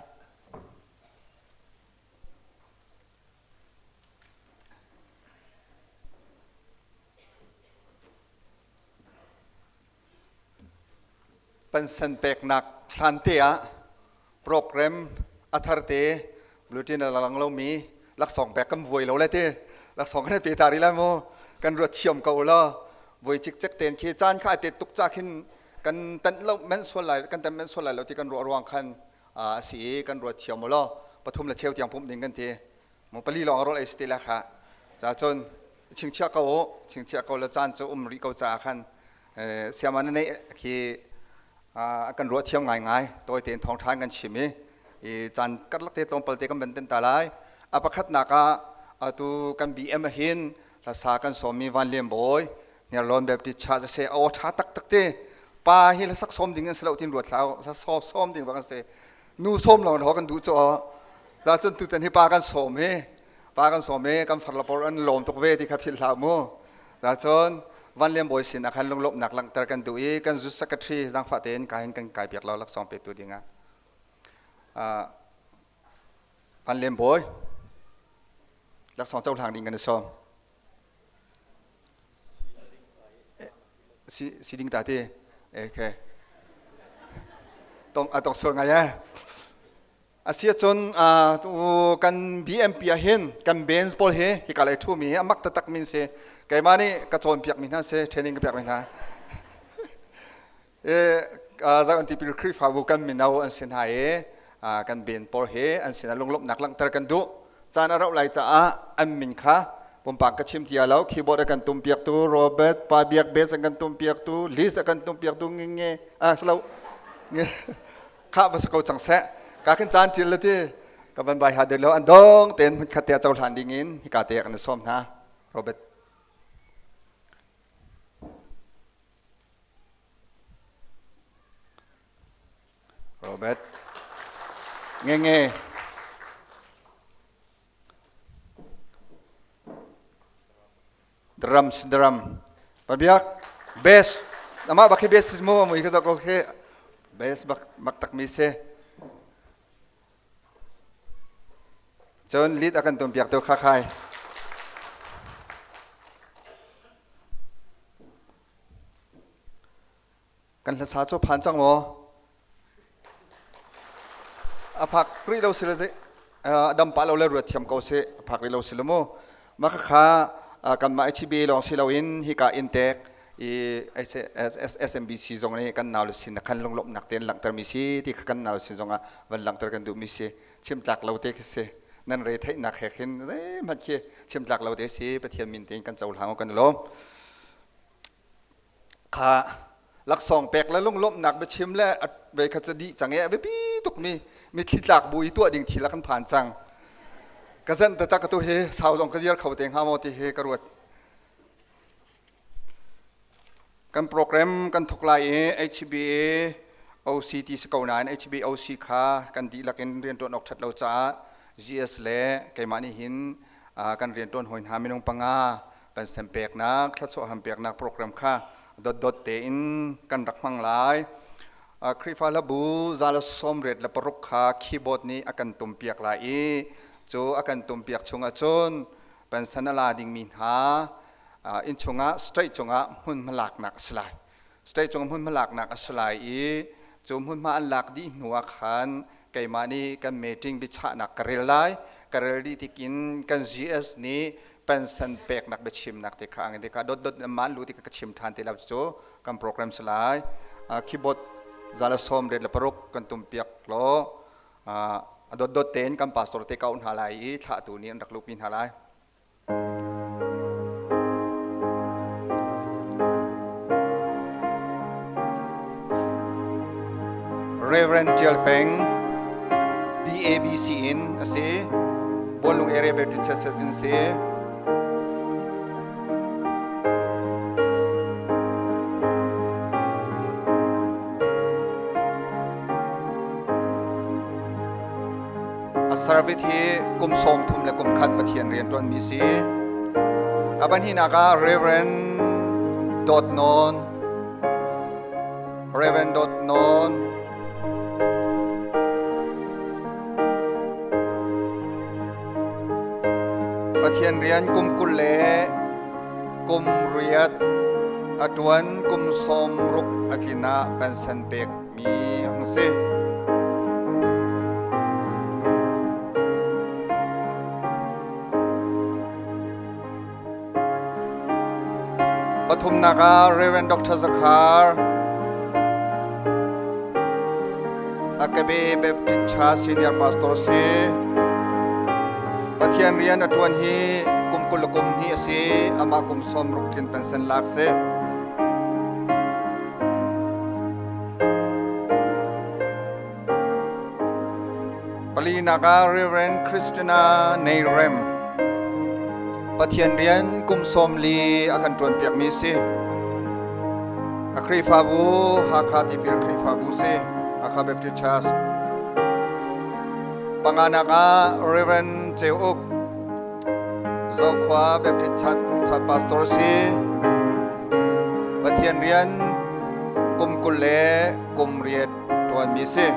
Pension peknak hlante ah program a tharte bulletin a lang lomi laksawng pek kan vuai lo le ti laksawng kan pe ta rih lai mu kan ruat thiam ko lo voi cikcek ten khi caan kha a tet tuk ca khin kan tan lo men sual lai kan tan men sual lai lo ti kan ruah ruang khan a si i kan ruat thiam lo pathum le cheu tiang pumh ding kan ti mu pali lawng rawl ei si te la kha ca cun chingchiah ko u chingchiah ko le caan cu um rih ko caah khan siama na neih khi kan ruah thiam ngaingai tawi tein thawngṭha kan chim i i caan karlak te tlawmpal te kan ban ten ta lai a pakhatnak ah atu kan BM hin hlasa kan sawmmi Van Lian Bawi Hniarlawn Baptist Church a si aw ṭha taktak te pa hi hlasak sawm ding an si lo tin ruat hlah hla sawm ding bak an si nu sawm lawng ho kan duh cu ta cun tutan hi pa kan sawm hi pa kan sawm i kan far la por an lawm tuk ve ti kha philh hlah mu ta cun Van Lian Bawi sin ah khan lunglawmhnak langhter kan duh i kan zu secretary zaangfah tein ka hin kan kai piak lo laksawng petu dingah Van Lian Bawi laksawng cohlang ding kan i sawm si si ding ta ti okay tong a tong sual ngai eh Asiahcun kan BMP ah hin kan bands pawl hi hika lei ṭhumi hi a mak taktak min si. Keimah nih ka cawnpiak mi hna si, training ka pek mi hna. Zion Tipil Khrihfabu kan mino an si hna i kan band pawl hi an sinah lunglawmhnak langhter kan duh. Caan a rauh lai caah an min kha pumpak ka chim tia lo. Keyboard a kan tumpiaktu Robert, Pa Biak bass a kan tumpiaktu, Liz a kan tumpiaktu nge nge ah silo khah va si ko cang seh ka khin caan ṭil le ti ka van bai ha de lo an dong ten hmun khat te cohlan ding in hika te kan sawm hna Robert Robert nge nge drum drum pabiak bass amah bak hi bass mu mui ka ko khi bass bak mak tak mi se. Cun lead a kan tum piak tu Khakhai. Kan hlasa cu phan cang maw? A phak rih lo si le dam pa lo le ruat thiam ko si a phak rih lo si le mu. Mah kha kanmah HBA lawng si loin hika inntek i SMBC zong nih kan nau le sin khan lunglawmhnak te an langhter mi si ti kha kan nau le sin zong ah van langhter kan duh mi si chim tlak lo te khi si nan re theihnak he khin zeihmanh khi chim tlak lo te si Pathian min tein kan cohlang kan lawm Kha laksawng pek le lunglawmhnak biachim le vei kha ca dih cang i a biapi tukmi mitthli tlak bu i tuah ding thil a kan phan cang. Ka zenh taktak atu hi sau zong ka dir kho te hnga maw ti hi ka ruat. Kan program kan thok lai i HBA OC ti si ko nain HBA OC kha kan dihlak in rianṭuan awk ṭhat lo caah GS le keimah nih hin kan rianṭuan hawi hna minung panga kan sem peknak thluachuah ham peknak program kha dotdot tein kan rak hmang lai. Khrihfa hlabu zala sawmriat le paruk kha keyboard nih a kan tum piak lai i cu a kan tum piak chung ahcun pension a la dingmi hna inn chungah state cungah hmunhma laknak a si lai. State cung hmunhma laknak a si lai i cu hmunhma an lak dih hnu ah khan keimah nih kan meeting biachahnak ka rel lai. Ka rel dih tikin kan GS nih pension peknak biachimnak te kha angin te kha dot dot man lu ti ka chim than te la cu kan program si lai. Keyboard zala som ret le paruk kan tum piak lo dot dot tein kan pastor te kau hna lai i thlah tu nih an rak lupi hna lai. Reverend Tial Peng BABC in a si. Buanlung Area Baptist Church in si. A service hi kum sawm thum le kum khat Pathian rian ṭuanmi si. A pahnihnak ah Reverend Dawt Nawn Reverend Dawt Nawn Pathian rian kum 20 le kum riat a ṭuan kum sawm ruk a tlin ah pension pek mi hung si. Pathumnak ah Reverend Dr. Zakhar Akabe Baptist Church Senior Pastor si. Pathian rian a ṭuan hi kum 20 le kum hnih a si. Amah kum 60 tlin pension lak si. Palinak ah Reverend Christina Neirem Pathian rian kum 40 a kan ṭuan piakmi si. A Khrihfabu Hakha Tipil Khrihfabu si, Hakha Baptist Church. Panganak ah Reverend Ceu Uk Zokhua Baptist Church Pastor si. Pathian rian kum 20 le kum riat ṭuanmi si.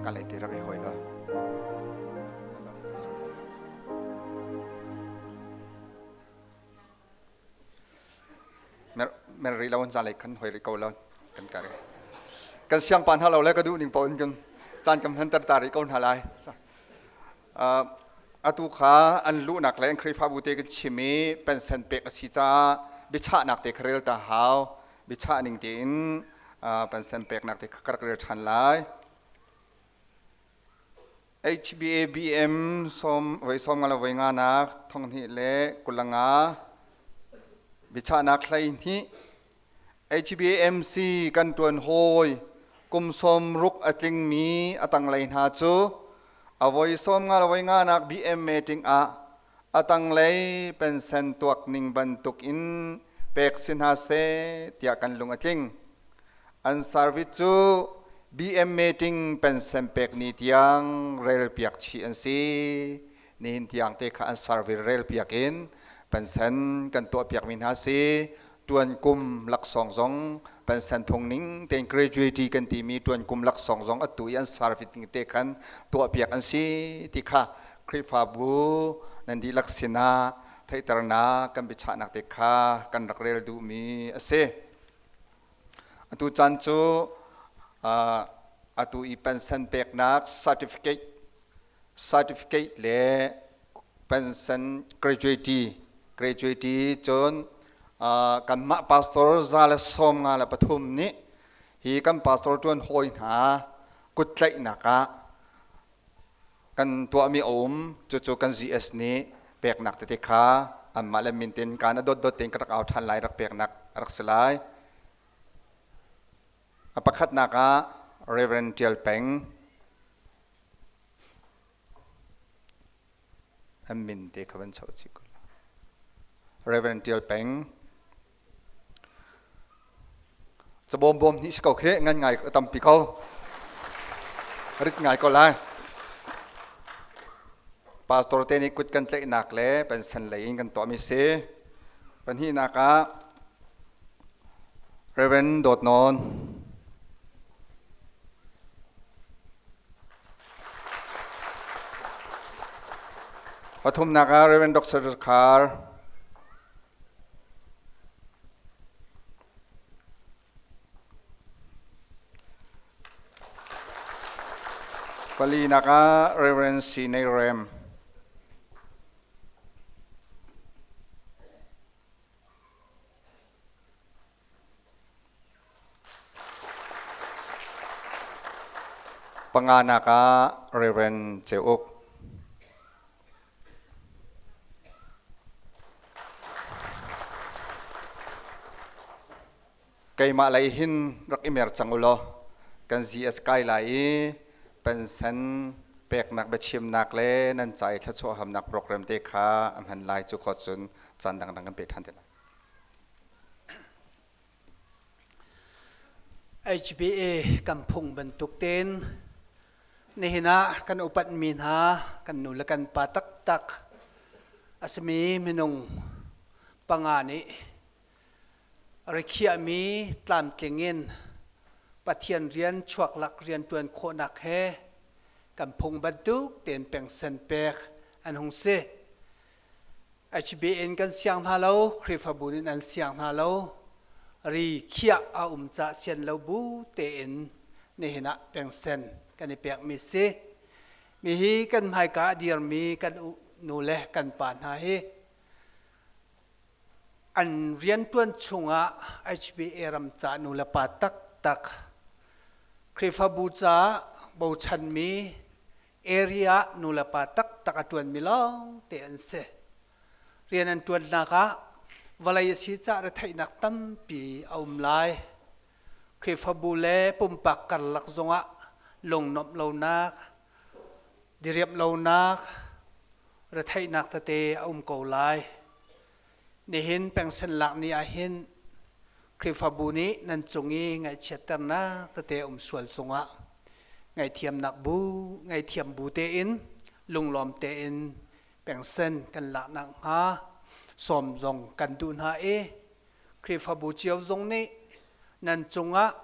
Ka lei te rak i hoi lo. Mer ri lo an zalei khan hoi ri ko lo kan ka kan siang pa hna lo le ka duh ning paoh in kan caan kan hman ter ta ri ko hna lai. Atu kha an luhnak le an Khrihfabu te kan chim i pension pek a si caah biachahnak te kha rel ta hau. Biachah ning tein pension peknak te kha ka rak rel ṭhan lai. HBABM sawm voi sawm nga le voi nga nak thong hnih le 25 biachahnak 12 HBAMC kan ṭuan hawi kum 60 a tlingmi a tanglei hna cu a voi sawm nga le voi nga nak BM meeting ah a tanglei pensen tuak ning bantuk in pek si hna seh tiah kan lung a tling. An service cu BM meeting pensen pek ni tiang rel piak chih an si. Nihin tiang te kha an service rel piak in pensen kan tuah piak mi hna si. Tuan kum laksawng zong pensen phung ning tein graduate kan timi tuan kum laksawng zong atu i an service ning te khan tuah piak an si ti kha Khrihfabu nan dihlak sinah theihternak kan biachahnak te kha kan rak rel duhmi a si. Atu caan cu atu i pension peknak certificate certificate le pension graduate graduate cun kanmah pastor 153 nih hi kan pastor ṭuan hawi hna kuttlaihnak ah kan tuahmi a um. Cucu kan GS nih peknak tete kha anmah le min tein kaan a dotdot tein ka rak au ṭhan lai, rak peknak a rak si lai. A pakhatnak ah Reverend Ṭial Peng an min te kha van choh chih ko. Reverend Ṭial Peng Cabawm bawm hnih si ko khi ngan ngai tampi ko. Rit ngai ko lai. Pastor te nih kut kan tlaihnak le pension lei in kan tuahmi si. Pahnihnak ah Reverend Dawt Nawn. Pathumnak ah Reverend Dr. Khar. Palinak ah Reverend Sinai Rem. Panganak ah Reverend Ceuk. Keimah lei hin rak i mer cang u law kan GS kai lai i pensen peknak biachimnak le nan ca i thluachuah hamnak program te kha a hman lai. Cu khawt cun caan dangdang kan pe ṭhan te lai. HBA kan phung bantuk tein nihin ah kan upatmi hna kan nu le kan pa taktak a simi minung panga nih rikhiahmi tlamtling in Pathian rian chuaklak rianṭuan khawhnak he kan phung bantuk tein pengsen pek an hung si. HBN kan siang hna lo, Khrihfabu nih nan siang hna lo. Ri khiah a um ca sian lo bu tein nihin ah pengsen kan i pekmi si. Mi hi kan hmaika a dirmi kan nu le kan pa hna hi an riantuan chungah HBA ram ca nu le pa taktak Khrihfabu ca bochanmi area nulepa taktak a ṭuanmi lawngte an si. Rian an ṭuannak ah vawlei a si cah retheihnak tampi a um lai. Khrihfabu le pumpak karlak zongah lungnuamh lonak, diriamh lonak, retheihnak tete a um ko lai. Nihin pengsen lak ni ahhin Khrihfabu nih nan cung i ngaihchiatternak tete um sual cungah ngaihthiamnak bu ngaihthiam bu tein lunglawm tein pengsen kan lak nakhnga sawm zong kan duh hna i Khrihfabu cio zong nih nan cungah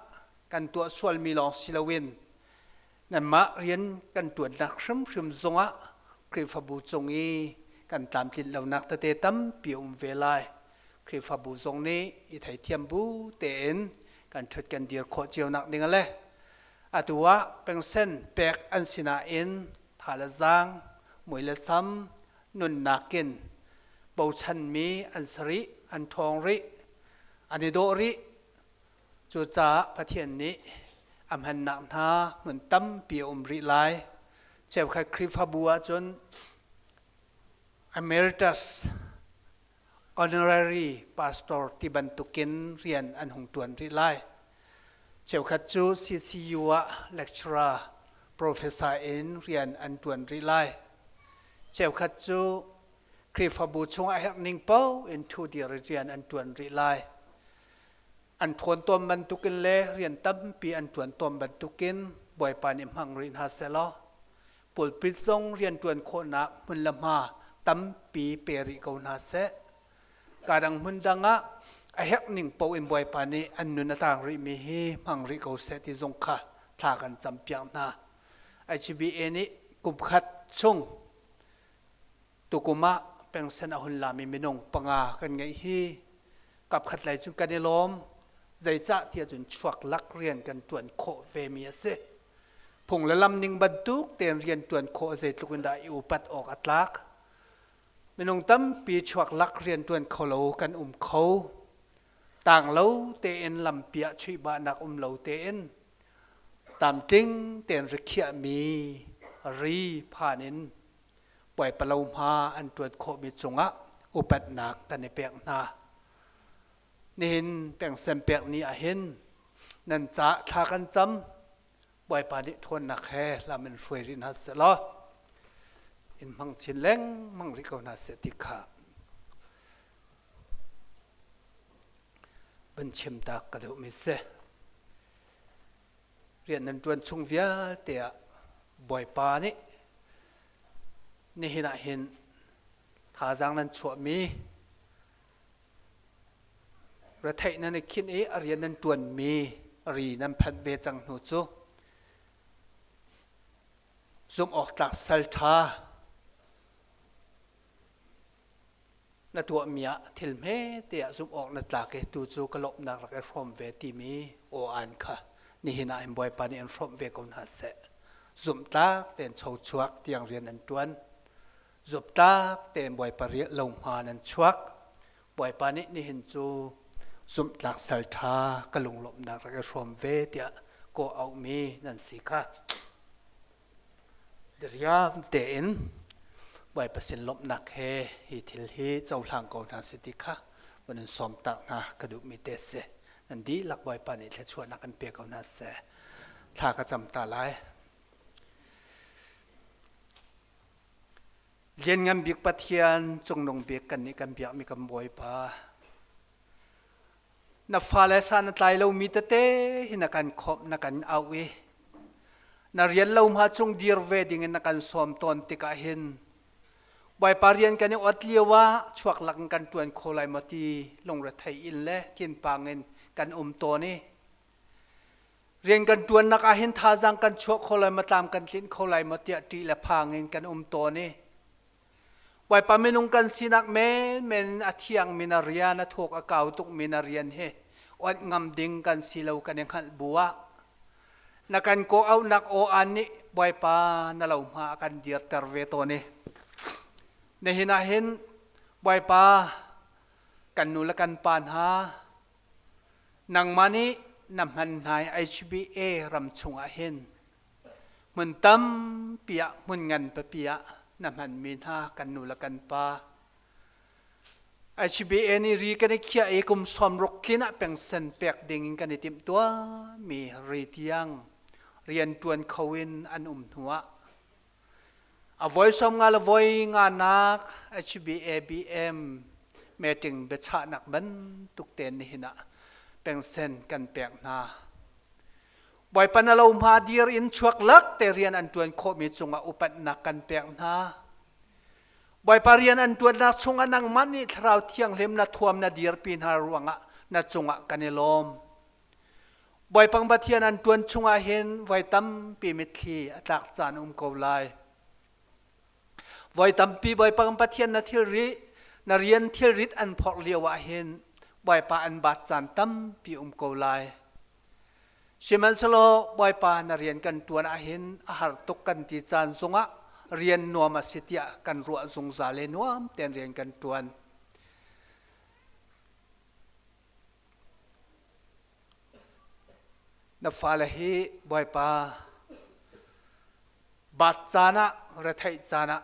kan tuah sualmi lawng si loin nanmah rian kan ṭuannak hrimhrim zongah Khrihfabu cung i kan tlamtlinh lonak tete tampi a um ve lai. Khrihfabu zong nih i theithiam bu tein kan ṭhut kan dir khawh cio nak ding le atu ah pengsen pek an si nain tha le zaang, mui le sam, nunnak in bochanmi an si rih, an ṭhawng rih, an i dawh rih. Cucaah Pathian nih a hmannak hna hmun tampi a um rih lai. Cheukhat Khrihfabu ahcun emeritus honorary pastor ti bantukin rian an hung ṭuan rih lai. Cheukhat cu CCU ah lecturer, professor in rian an ṭuan rih lai. Cheukhat cu Khrihfabu chung a herh ning paoh in ṭhudir rian an ṭuan rih lai. An ṭhawn tawn bantukin le rian tampi an ṭuan tawn bantukin Bawipa nih hmang rih hna sehlaw pulpit zong rianṭuan khawhnak hmun le hma tampi pe rih ko hna seh. Kadang hmun dang ah a herh ning paoh in Bawipa nih an nun a tang rihmi hi hmang rih ko seh ti zong kha thla kan campiak hna. HBA nih kum khat chung tukum ah pengsen a hun lami minung panga kan ngeih hi kapkhat lei cun kan i lawm. Zeicah tiah cun chuak lak rian kan ṭuan khawh vemi a si. Phung le lam ning bantuk tein rian ṭuan khawh zeitluk in dah i upat awk a tlak. Minung tampi chuak lak rian ṭuan kho lo kan um kho. Tang lo tein lampi ah chuihbahnak um lo tein tamtling tein rikhiahmi ri phan in puaipalo hma an ṭuan khawhmi cungah upatnak kan i pek hna. Nihin pengsen pek ni ahhin nan ca thla kan cam. Bawipa nih ṭhawnnak he lam in hruai rih hna sehlaw in hmang chin lengmang rih ko hna seh ti kha van chim tak ka duhmi si. Rian nan ṭuan chung vialte ah Bawipa nih nihin ah hin thazaang nan chuahmi retheih nan i khinh i a rian nan ṭuanmi ri nan phanh ve cang hnu cu zumh awk tlak sal ṭha na tuahmi ah thil hmete ah zumh awk na tlak i tu cu ka lawmhnak rak i hrawm ve timi aw-aan kha nihin ah hin Bawipa nih in hrawmh ve ko hna seh. Zumhtlak tein chochuak tiang rian an ṭuan. Zumhtlak tein Bawipa lo hma nan chuak. Bawipa nih nihin cu zumhtlak sal ṭha ka lunglawmhnak rak i hrawm ve tiah kawh auhmi nan si kha. Diriam tein Bawipa sin lawmhnak he hi thil hi cohlang ko hna si ti kha van in sawm tak hna ka duhmi te si. Nan dihlak Bawipa nih thluachuahnak in pe ko hna seh. Thla ka cam ta lai. Lianngan bik Pathian, cungnung bik kan nih kan biakmi kan Bawipa. Na fale sa na tlai lomi tete hi na kan khawmh na kan auh i na rian lo hma chung dir ve dingin na kan sawm tawn tikah hin Bawipa rian kan i ot lio ah chuak lak in kan ṭuan kho lai maw ti lungrethei in le thinpang in kan um tawn i rian kan ṭuannak ah hin thazaang kan chuah kho lai maw tlam kan tlinh kho lai maw tiah ṭih le phang in kan um tawn i Bawipa minung kan sinak menmen in a thiangmi na rian a thuk a kau tukmi na rian hi onh ngam ding kan si lo kan i hngalh bu ah na kan kawh auhnak aw aan nih Bawipa na lo hma a kan dirter ve tawn i nihin ah hin Bawipa kan nu le kan pa hna nangmah nih na hman hna i HBA ram chungah hin Hmun tampi ah hmun ngan pipi ah na hmanmi hna kan nu le kan pa. HBA nih ri kan i khiah i kum 60 tlin ah pengsen pek ding in kan i timhtuahmi ri tiang rianṭuan kho in an um hnu ah a voi 50 le voi nganak HBABM meeting biachahnak bantuk tein nihin ah pengsen kan pek hna. Bawipa na lo hma dir in chuak lak te rian an ṭuan khawhmi cungah upatnak kan pek hna. Bawipa rian an ṭuannak chungah nangmah nih Thlarau Thianghlim na thuam na dirpi hna ruangah na cungah kan i lawm. Bawipang Pathian an ṭuan chungah hin voi tampi mitthli a tlak caan um ko lai. Voi tampi Bawipa Pathian na thilri na rian thilrit an phorh lio ah hin Bawipa an bat caan tampi um ko lai. Sihmanhsehlaw Bawipa na rian kan ṭuan ahhin a har tuk kan ti caan zongah rian nuam a si tiah kan ruah zungzal i nuam tein rian kan ṭuan. Na fale hi Bawipa bat caan ah retheih caan ah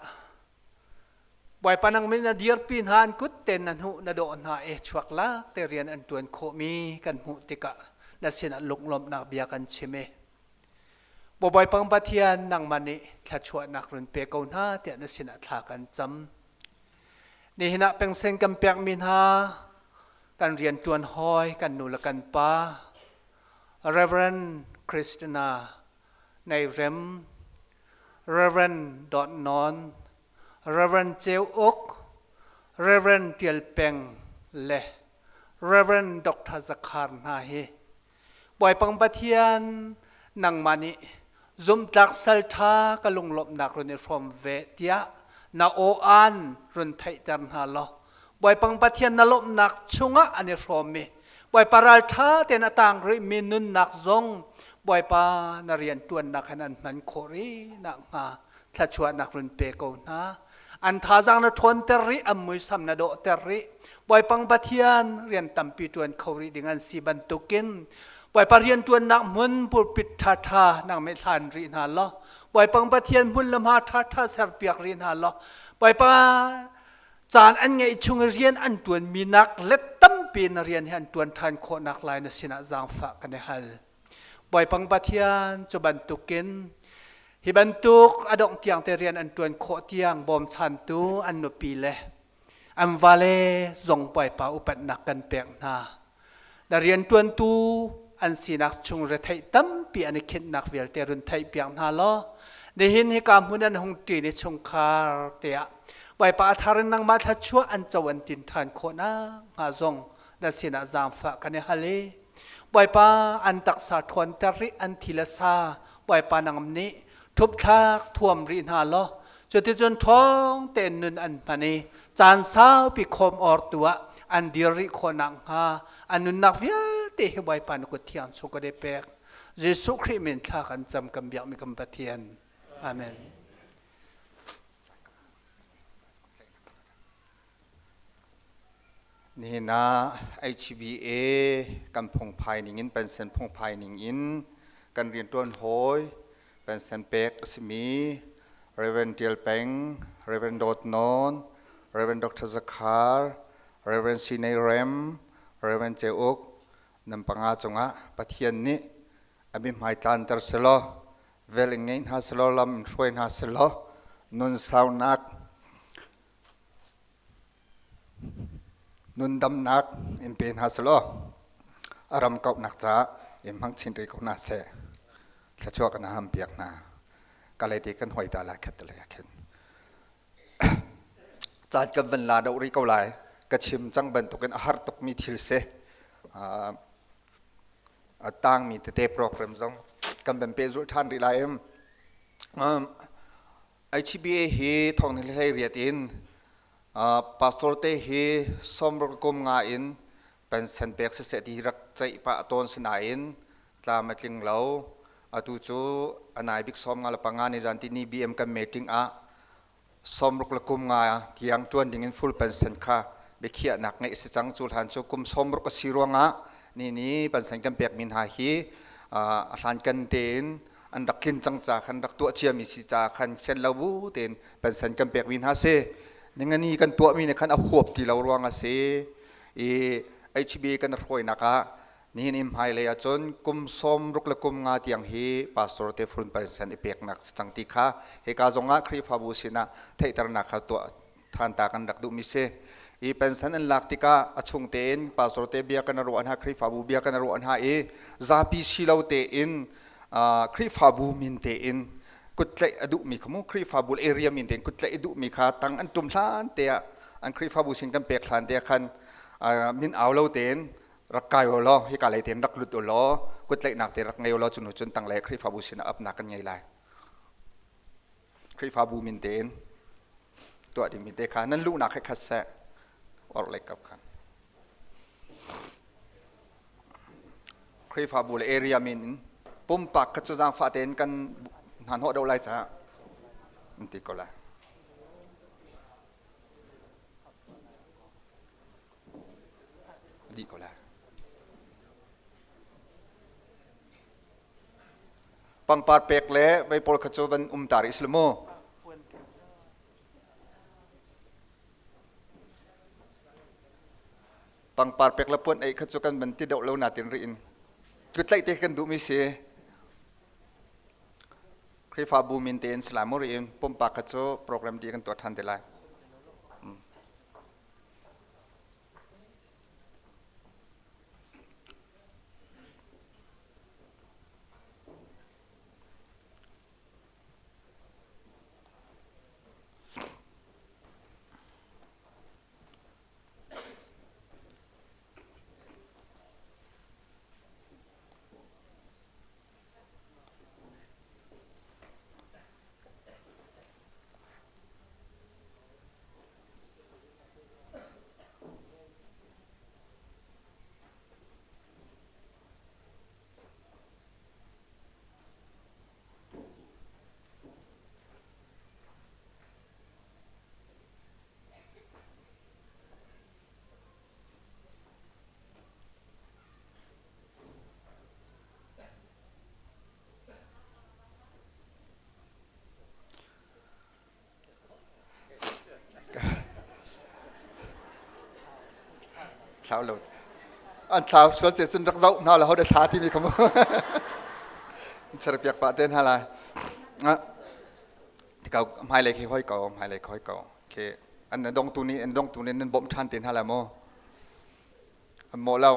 Bawipa nang min na dirpi hna an kut ten na hnuh na dawh hna i chuak lak te rian an ṭuan khawhmi kan hmuh tikah na sinah lunglawmhnak bia kan chim i Bawipa Pathian nangmah nih thluachuahnak run pe ko hna tiah na sinah thla kan cam. Nihin ah pengsen kan pekmi hna Kan rianṭuan hawi kan nu le kan pa Reverend Christina Neirem, Reverend Dawt Nawn, Reverend Ceu Uk, Reverend Tial Peng le Reverend Dr. Zakhar hna hi Bawipa Pathian nangmah nih zumhtlak salṭha ka lunglawmhnak run i hrawm ve tiah na aw-aan run theihter hna law Bawipa Pathian na lawmhnak chungah an i hrawm i Bawipa ralṭha tein a tang rihmi nunnak zong Bawipa na rian ṭuannak hin an hman khawh rih nakhnga thluachuahnak run pe ko hna. An thazaang na ṭhawnter rih, an muisam na dawhter rih. Bawipa Pathian rian tampi ṭuan kho rih ding an si bantukin Bawipa rian ṭuannak hmun pulpit ṭhaṭha nang meh hlan rih hna law Bawipa Pathian hmun le hma ṭhaṭha serpiak rih hna law Bawipa caan an ngeih chung i rian an ṭuanmi nak let tampi na rian hi an ṭuan ṭhan khawhnak lai na sinah zaangfah kan i hal. Bawipa Pathian cu bantukin hi bantuk a dongh tiang te rian an ṭuan khawh tiang bawmchantu an nupi le an vale zong Bawipa upatnak kan pek hna. Na rianṭuantu an sinak chung retheih tampi an i khinhnak vialte run theihpiak hna law nihin hika hmun an hung ṭin i chungkhar te ah Bawipa a thar in nangmah thluachuah an co an tin ṭhan khawh nakhnga zong na sinah zaangfah kan i hal i Bawipa an taksa ṭhawnter rih an thi le sa Bawipa nangam nih ṭhupthlak thuam rih hna law cuticun ṭhawng tein nun an hman i caan saupi khawm ortu ah an dir rih khawh nakhnga an nunnak vialte hi Bawipa na kut thiang chung ka i pek. Jesuh Khrih min thla kan cam kan biakmi kan Pathian. Amen. Nihin ah HBA kan phungphai ning in pension phungphai ning in kan rianṭuan hawi pension pek a simi Reverend Tial Peng, Reverend Dawt Nawn, Reverend Dr. Zakhar, Reverend Sinai Rem, Reverend Ceu Uk nan panga cungah Pathian nih a mithmai tlanter selaw vel in ngei hna selaw lam in hruai hna selaw nun saunak Nundamnak in pe hna selaw a ram kauhnak caah in hmang chin rih ko hna seh. Thluachuah kan ham piak hna. Ka lei te kan hoi ta lai khat te lei ah khin. Caan kan van la deuh rih ko lai. Ka chim cang bantukin a har tukmi thil si. A tangmi tete program zong kan van pehzulh ṭhan rih lai em. HBA hi thong ni hlei riat in Pastor te hi sawmruk kum nga in pension pek siseh ti rak ceih pah tawn si nain tlam a tling lo. Atu cu a nai bik 55 ni zan ti ni BM kan meeting ah 65 le kum nga tiang tuan ding in full pension kha biakhiahnak ngeih si cang. Cu hlan cu kum 60 a si ruangah ni ni pension kan pek mi hna hi a hlan kan tein an rak tlin cang ca khan rak tuah ciami si ca khan sian lo bu tein pension kan pekmi hna si. Ningani kan tuahmi nih khan a huap ti lo ruang a si i HB kan hruainak ah nihin in hmailei ahcun kum 60 le kum nga tiang hi pastor te full pension i peknak si cang ti kha hika zongah Khrihfabu sinah theihternak kha tuah than ta kan rak duhmi si. I pension an lak tikah a chung tein pastor te bia kan ruah hna, Khrihfabu bia kan ruah hna i zapi si lo tein Khrihfabu min tein kuttlaih a duhmi kha mu Khrihfabu area min tein kuttlaih a duhmi kha tang an tum hlan te ah an Khrihfabu sin kan pek hlan te ah khan min au lo tein rak kai u law hika lei tein rak lut u law kuttlaihnak te rak ngei u law cu hnu cun tang le Khrihfabu sin ah apnak kan ngei lai. Khrihfabu min tein tuah dingmi te kha nan luhnak he khat seh orhlei kap khan Khrihfabu le area min in pumpak kha cu zaangfah tein kan hna hnawh deuh lai caah an ti ko lai. Dih ko lai. Pangpar pek le vei pawl kha cu van um ta rih sila mu. Pangpar pek le puan ei kha cu kan van ti deuh lo natin rih in kutlaih te kan duhmi si. Khrihfabu min tein si lai mu rih in pumpak kha cu program di kan tuah ṭhan te lai. Thlau lo. An thlau sual se cun rak zoh hna la ho de thla timi kha mu. Ser piak pa te hna lai. Tikau hmailei khi hoi ko, hmailei khi hoi ko. Khi an dongtu nih an dongtu nih nan bawmh ṭhan te hna lai mu. An mawh lo.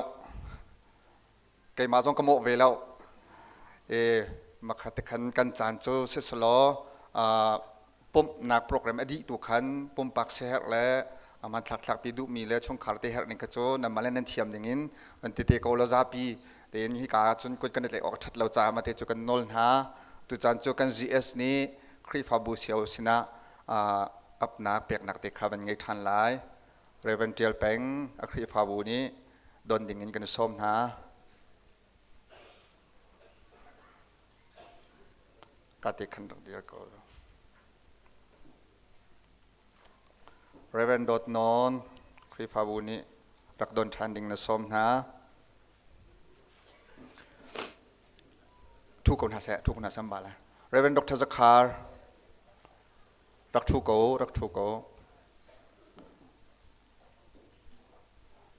Keimah zong ka mawh ve lo. E makha te khan kan caan cu siselaw pumhnak program a dih tu khan pumpak siaherh le hmanthlak thlakpi duhmi le chungkhar te herh ning kha cu nanmah le nan thiam ding in van tete ko law zapi tein hika ah cun kut kan i tlaih awk a ṭhat lo caah mate cu kan nawl hna. Tucaan cu kan GS nih Khrihfabu cio sinah apnak peknak te kha van ngei ṭhan lai. Reverend Ṭial Peng a Khrihfabu nih don ding in kan i sawm hna. Ka te khan rak dir ko. Reverend Dawt Nawn, Khrihfabu nih rak don ṭhan ding na sawm hna. Thu ko hna seh, thu ko hna samba la. Reverend Dr. Zakhar, rak thu ko, rak thu ko.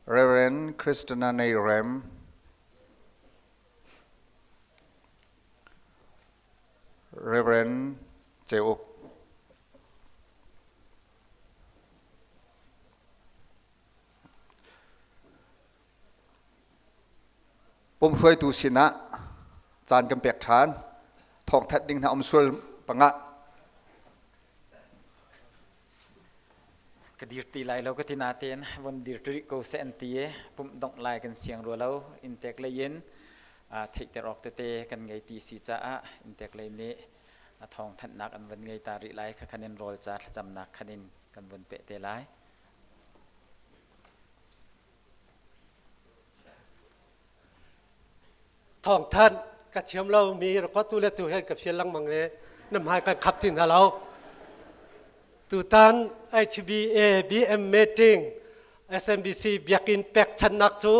Reverend Christina Nei Rem, Reverend Ceuk. Pumhruaitu sinah caan kan pek ṭhan. Thawngthat ding hna um sual pangah. Ka dir ti lai lo ka ti natein von dir rih ko seh an ti i pumh dongh lai kan siang rua lo. Inntek lei in theihter awk tete kan ngei ti si caah inntek lei nih thawngthanhnak an von ngei ta rih lai. Kha khan in rawl ca thlacamnak khan in kan von peh te lai. Thawngthanh ka thiam lo mi rak tu le tu he ka fial lengmang i na hmai kan khap ti hna lo. Tutan HBA BM meeting SMBC biakinn pekchannak cu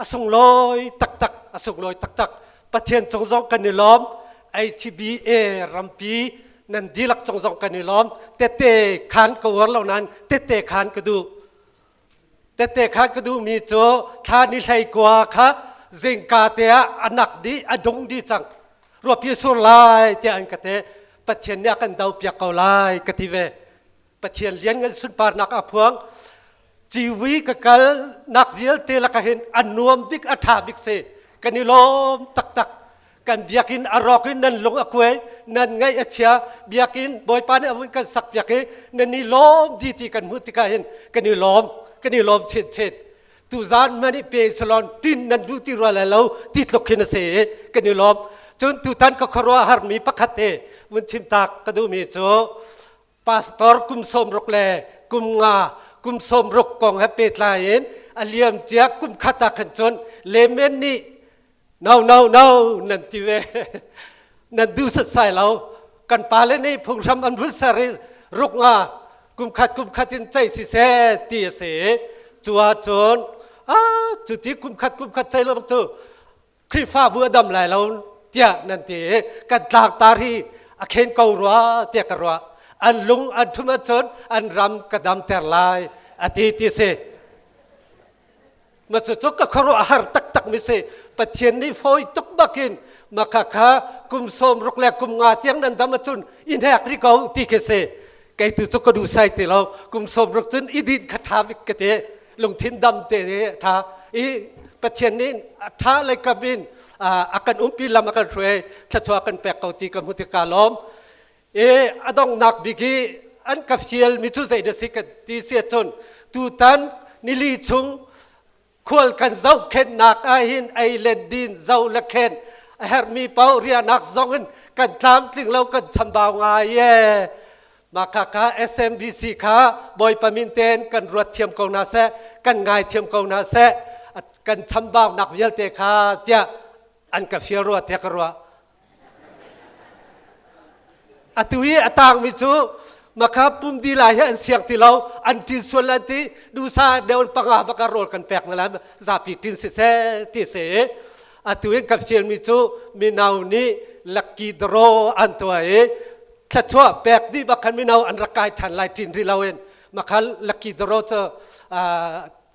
a sunglawi taktak a sunglawi taktak Pathian cung zong kan i lawm HBA rampi nan dihlak cung zong kan i lawm tete khan ka uar lo nain tete khan ka duh Tette kha ka duhmi cu thla ni hlei kua kha zingka te ah a nak dih a dung dih cang ruahpi sur lai tiah an ka te Pathian nih a kan do piak ko lai ka ti ve Pathian lian ngan sunparnak a phuang ciwi ka kal nak vialte lakah hin a nuam bik a ṭha bik si kan i lawm taktak Kan biakinn a rawk in nan lung a kuai, nan ngaih a chia, biakinn Bawipa nih a vun kan sak piak i nan i lawm di ti kan hmuh tikah hin kan i lawm, kan i lawm chinchin. Tuzaan man i pe salon tin nan lu ti rua lai lo ti tluk hin a si i kan i lawm. Cun tutan ka khuaruah harmi pakhat te vun chim tak ka duhmi cu pastor kum 60 le kum nga kum 60 kong he pehtlai in a liam cia kum khat ah khan cun lemen nih no no no nan ti ve nan duh setsai lo kan pale nih phunghram an vun ser i ruk nga kum khat kum khat in cei si seh ti a si cu ahcun ah cu ti kum khat kum khat cei lo cu Khrihfabu a dam lai lo tiah nan ti i kan tlangtar hi a khen ko rua tiah ka ruah. An lung an ṭhum ahcun an ram ka damter lai a ti ti si. Ma cu ka khuaruah a har taktak mi si. Pathian nih fawi tuk bakin maka kha kum 60 le kum nga tiang nan dam ahcun i hnek rih ko ti khi si. Kei tu cu ka duh sai ti lo. Kum 60 cun i din kha ṭha bik ka ti. Lungthin dam te ṭha i Pathian nih a ṭha lei kam in a kan umpi lam a kan hruai thluachuah kan pek ko ti ka hmu tik kaa lawm. E a donghnak bik i an ka fial mi cu zei dah si ka ti si ahcun tutan nili chung khual kan zohkhenhnak ahhin ei le din zo le khen a herhmi paoh riahnak zong in kan tlamtling lo kan chambau ngai e mah kha kha SMBC kha Bawipa min tein kan ruat thiam ko hna seh kan ngai thiam ko hna seh kan chambaunak vialte kha tiah an ka fial rua tiah ka ruah Atu i a tangmi cu maka pum di lai hi an siang ti lo an ṭin sual an ti dusa deon panga baka rawl kan pek na lai zapi ṭin si seh ti si i atu in kan fialmi cu mino nih lucky draw an tuah i thluachuah pek dih bak khan mino an rak kai ṭhan lai ṭin rih lo in maka lucky draw cu.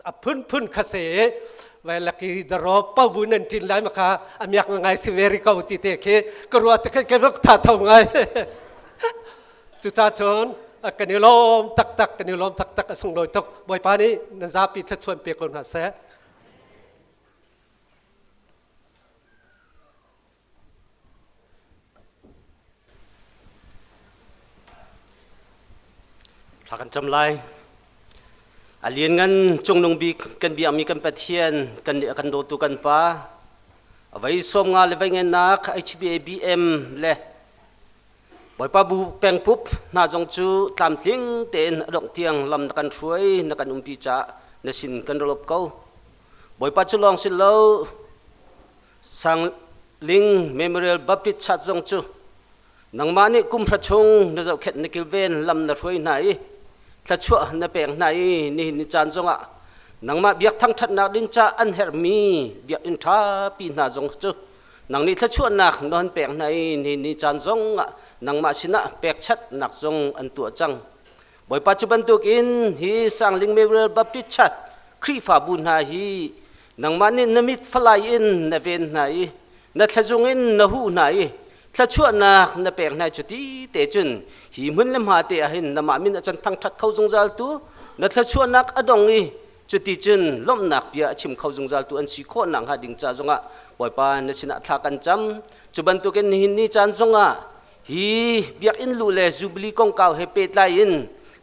A phunphun kha se vai laki daro pau bu nan tin lai ma kha amiak ngai si very ko ti te khi ka ruah te khan ka rak tha tho ngai. Cuca cun kan i lawm taktak, kan i lawm taktak, a sunglawi tuk. Bawipa nih nan zapi thluachuan pe ko hna seh. Thla kan cam lai. A lianngan cungnung bik kan biakmi kan Pathian, kan nih a kan dawtu kan Pa, a vei sawm nga le vei ngennak HBABM le Bawipa bu pengpup hna zong cu tlamtling tein a dongh tiang lam na kan hruai, na kan umpi caah na sin kan ralop ko. Bawipa cu lawng si lo, Sangling Memorial Baptist Church zong cu nangmah nih kum hra chung na zohkhenh na kilven lam na hruai hna i thluachuah na pek hna i nihin ni caan zongah nangmah biak thangṭhatnak ding ca an herhmi biakinn ṭhapi hna zong cu nang nih thluachuahnak na hon pek hna i nihin ni caan zongah nangmah sinah pekchatnak zong an tuah cang. Bawipa cu bantukin hi Sangling Memorial Baptist Church Khrihfabu hna hi nangmah nih na mit falai in na ven hna i na thlazung in na huh hna i thluachuahnak na pek hna cu ti te cun hi hmun le hma te ah hin namah min a can thangṭhat kho zungzal tu na thluachuahnak a dong i cuti cun lawmhnak bia a chim kho zungzal tu an si khawh nak hnga ding ca zongah Bawipa na sinah thla kan cam. Cu bantukin nihin ni caan zongah Hi biakinn lu le Jubilee kongkau he pehtlai in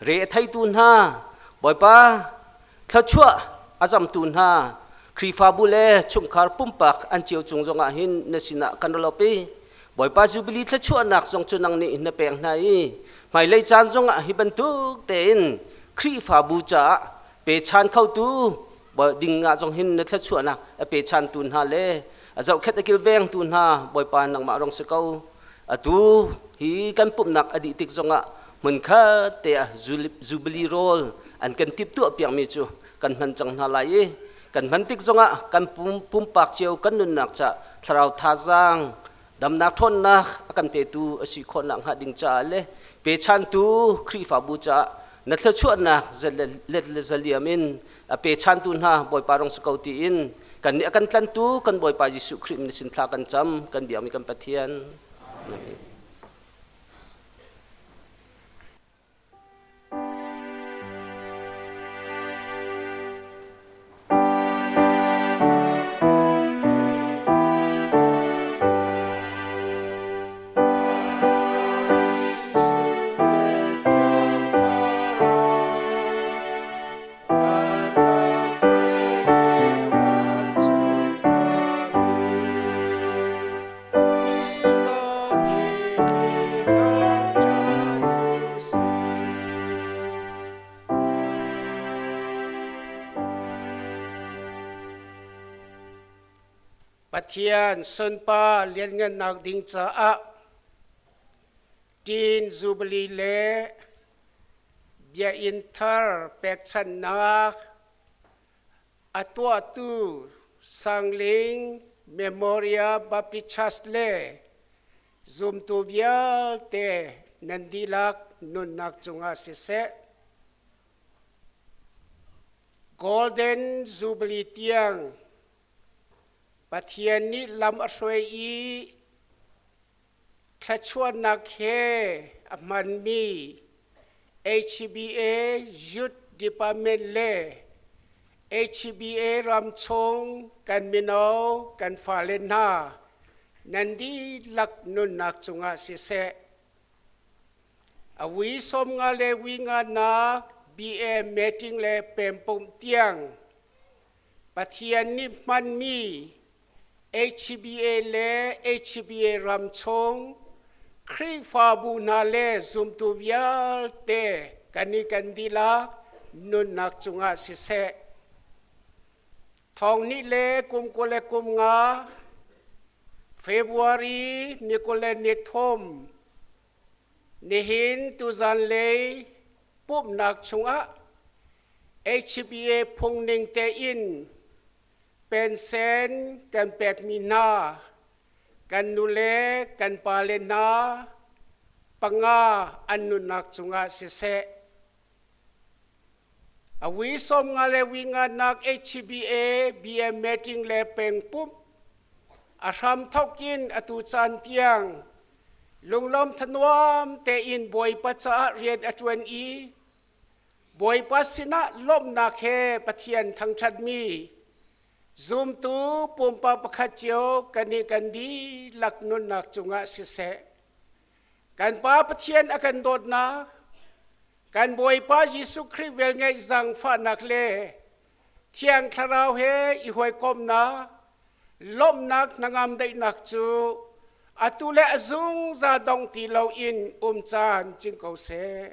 re a theitu hna, Bawipa thluachuah a zamtu hna, Khrihfabu le chungkhar pumpak an cio cung zongah hin na sinah kan ra lawp i Bawipa Jubilee thluachuahnak zong cu nang nih na pek hna i hmailei caan zongah hi bantuk tein Khrihfabu caah pechan khotu ding ah zong hin na thluachuahnak a pechantu hna le a zohkhet a kilvengtu hna Bawipa nangmah rong si ko. Atu hi kan pumhnak a dih tik zongah hmunkhat te ah Jubilee rawl an kan timhtuah piakmi cu kan hman cang hna lai i kan hman tik zongah kan pumpak cio kan nunnak ca thlarau thazaang damnak ṭhawnnak a kan petu a si khawhnak hnga ding caah le pechantu Khrihfabu caah na thluachuahnak let le zaliam in a pechantu hna Bawipa rong si ko tiin kan nih a kan tlantu kan Bawipa Jesuh Khrih min sin thla kan cam kan biakmi kan Pathian. Amen. Pathian sunpa lianngannak ding caah Teen Jubilee le Biakinn thar pekchanhnak a tuahtu Sangling Memorial Baptist Church le zumtu vialte nan dihlak nunnak cungah siseh, Golden Jubilee tiang Pathian nih lam a hruai i Thluachuahnak he a hmanmi HBA Youth Department le HBA ramchung kan mino kan fale hna nan dihlak nunnak cungah siseh, a wi 50 le wi nganak BA meeting le pempumh tiang Pathian nih hmanmi HBA le HBA ramchung Khrihfabu hna le zumtu vialte kan i kan dihlak nunnak cungah siseh, thong hnih le kum 25 February ni 23 nihin tuzan lei pumhnak chungah HBA phungning tein Pensen kan pekmi hna kan nule kan pale hna panga an nunnak cungah siseh. Awi som nga le wi nga nak HBA BM meeting le peng pumh a hram thokin atu caan tiang lunglawm thanuam tein Bawipa caah rian a ṭuan i Bawipa sinah lawmhnak he Pathian thangṭhatmi zumtu pumpak pakhat cio kan i kan dihlak nunnak cungah siseh, kan Pa Pathian a kan dawtnak, kan Bawipa Jesuh Khrih velngeih zaangfahnak le Thiang Thlarau he i hawikomhnak, lawmhnak hnangam daihnak cu atu le a zungzal dong ti loin um caan cing ko seh.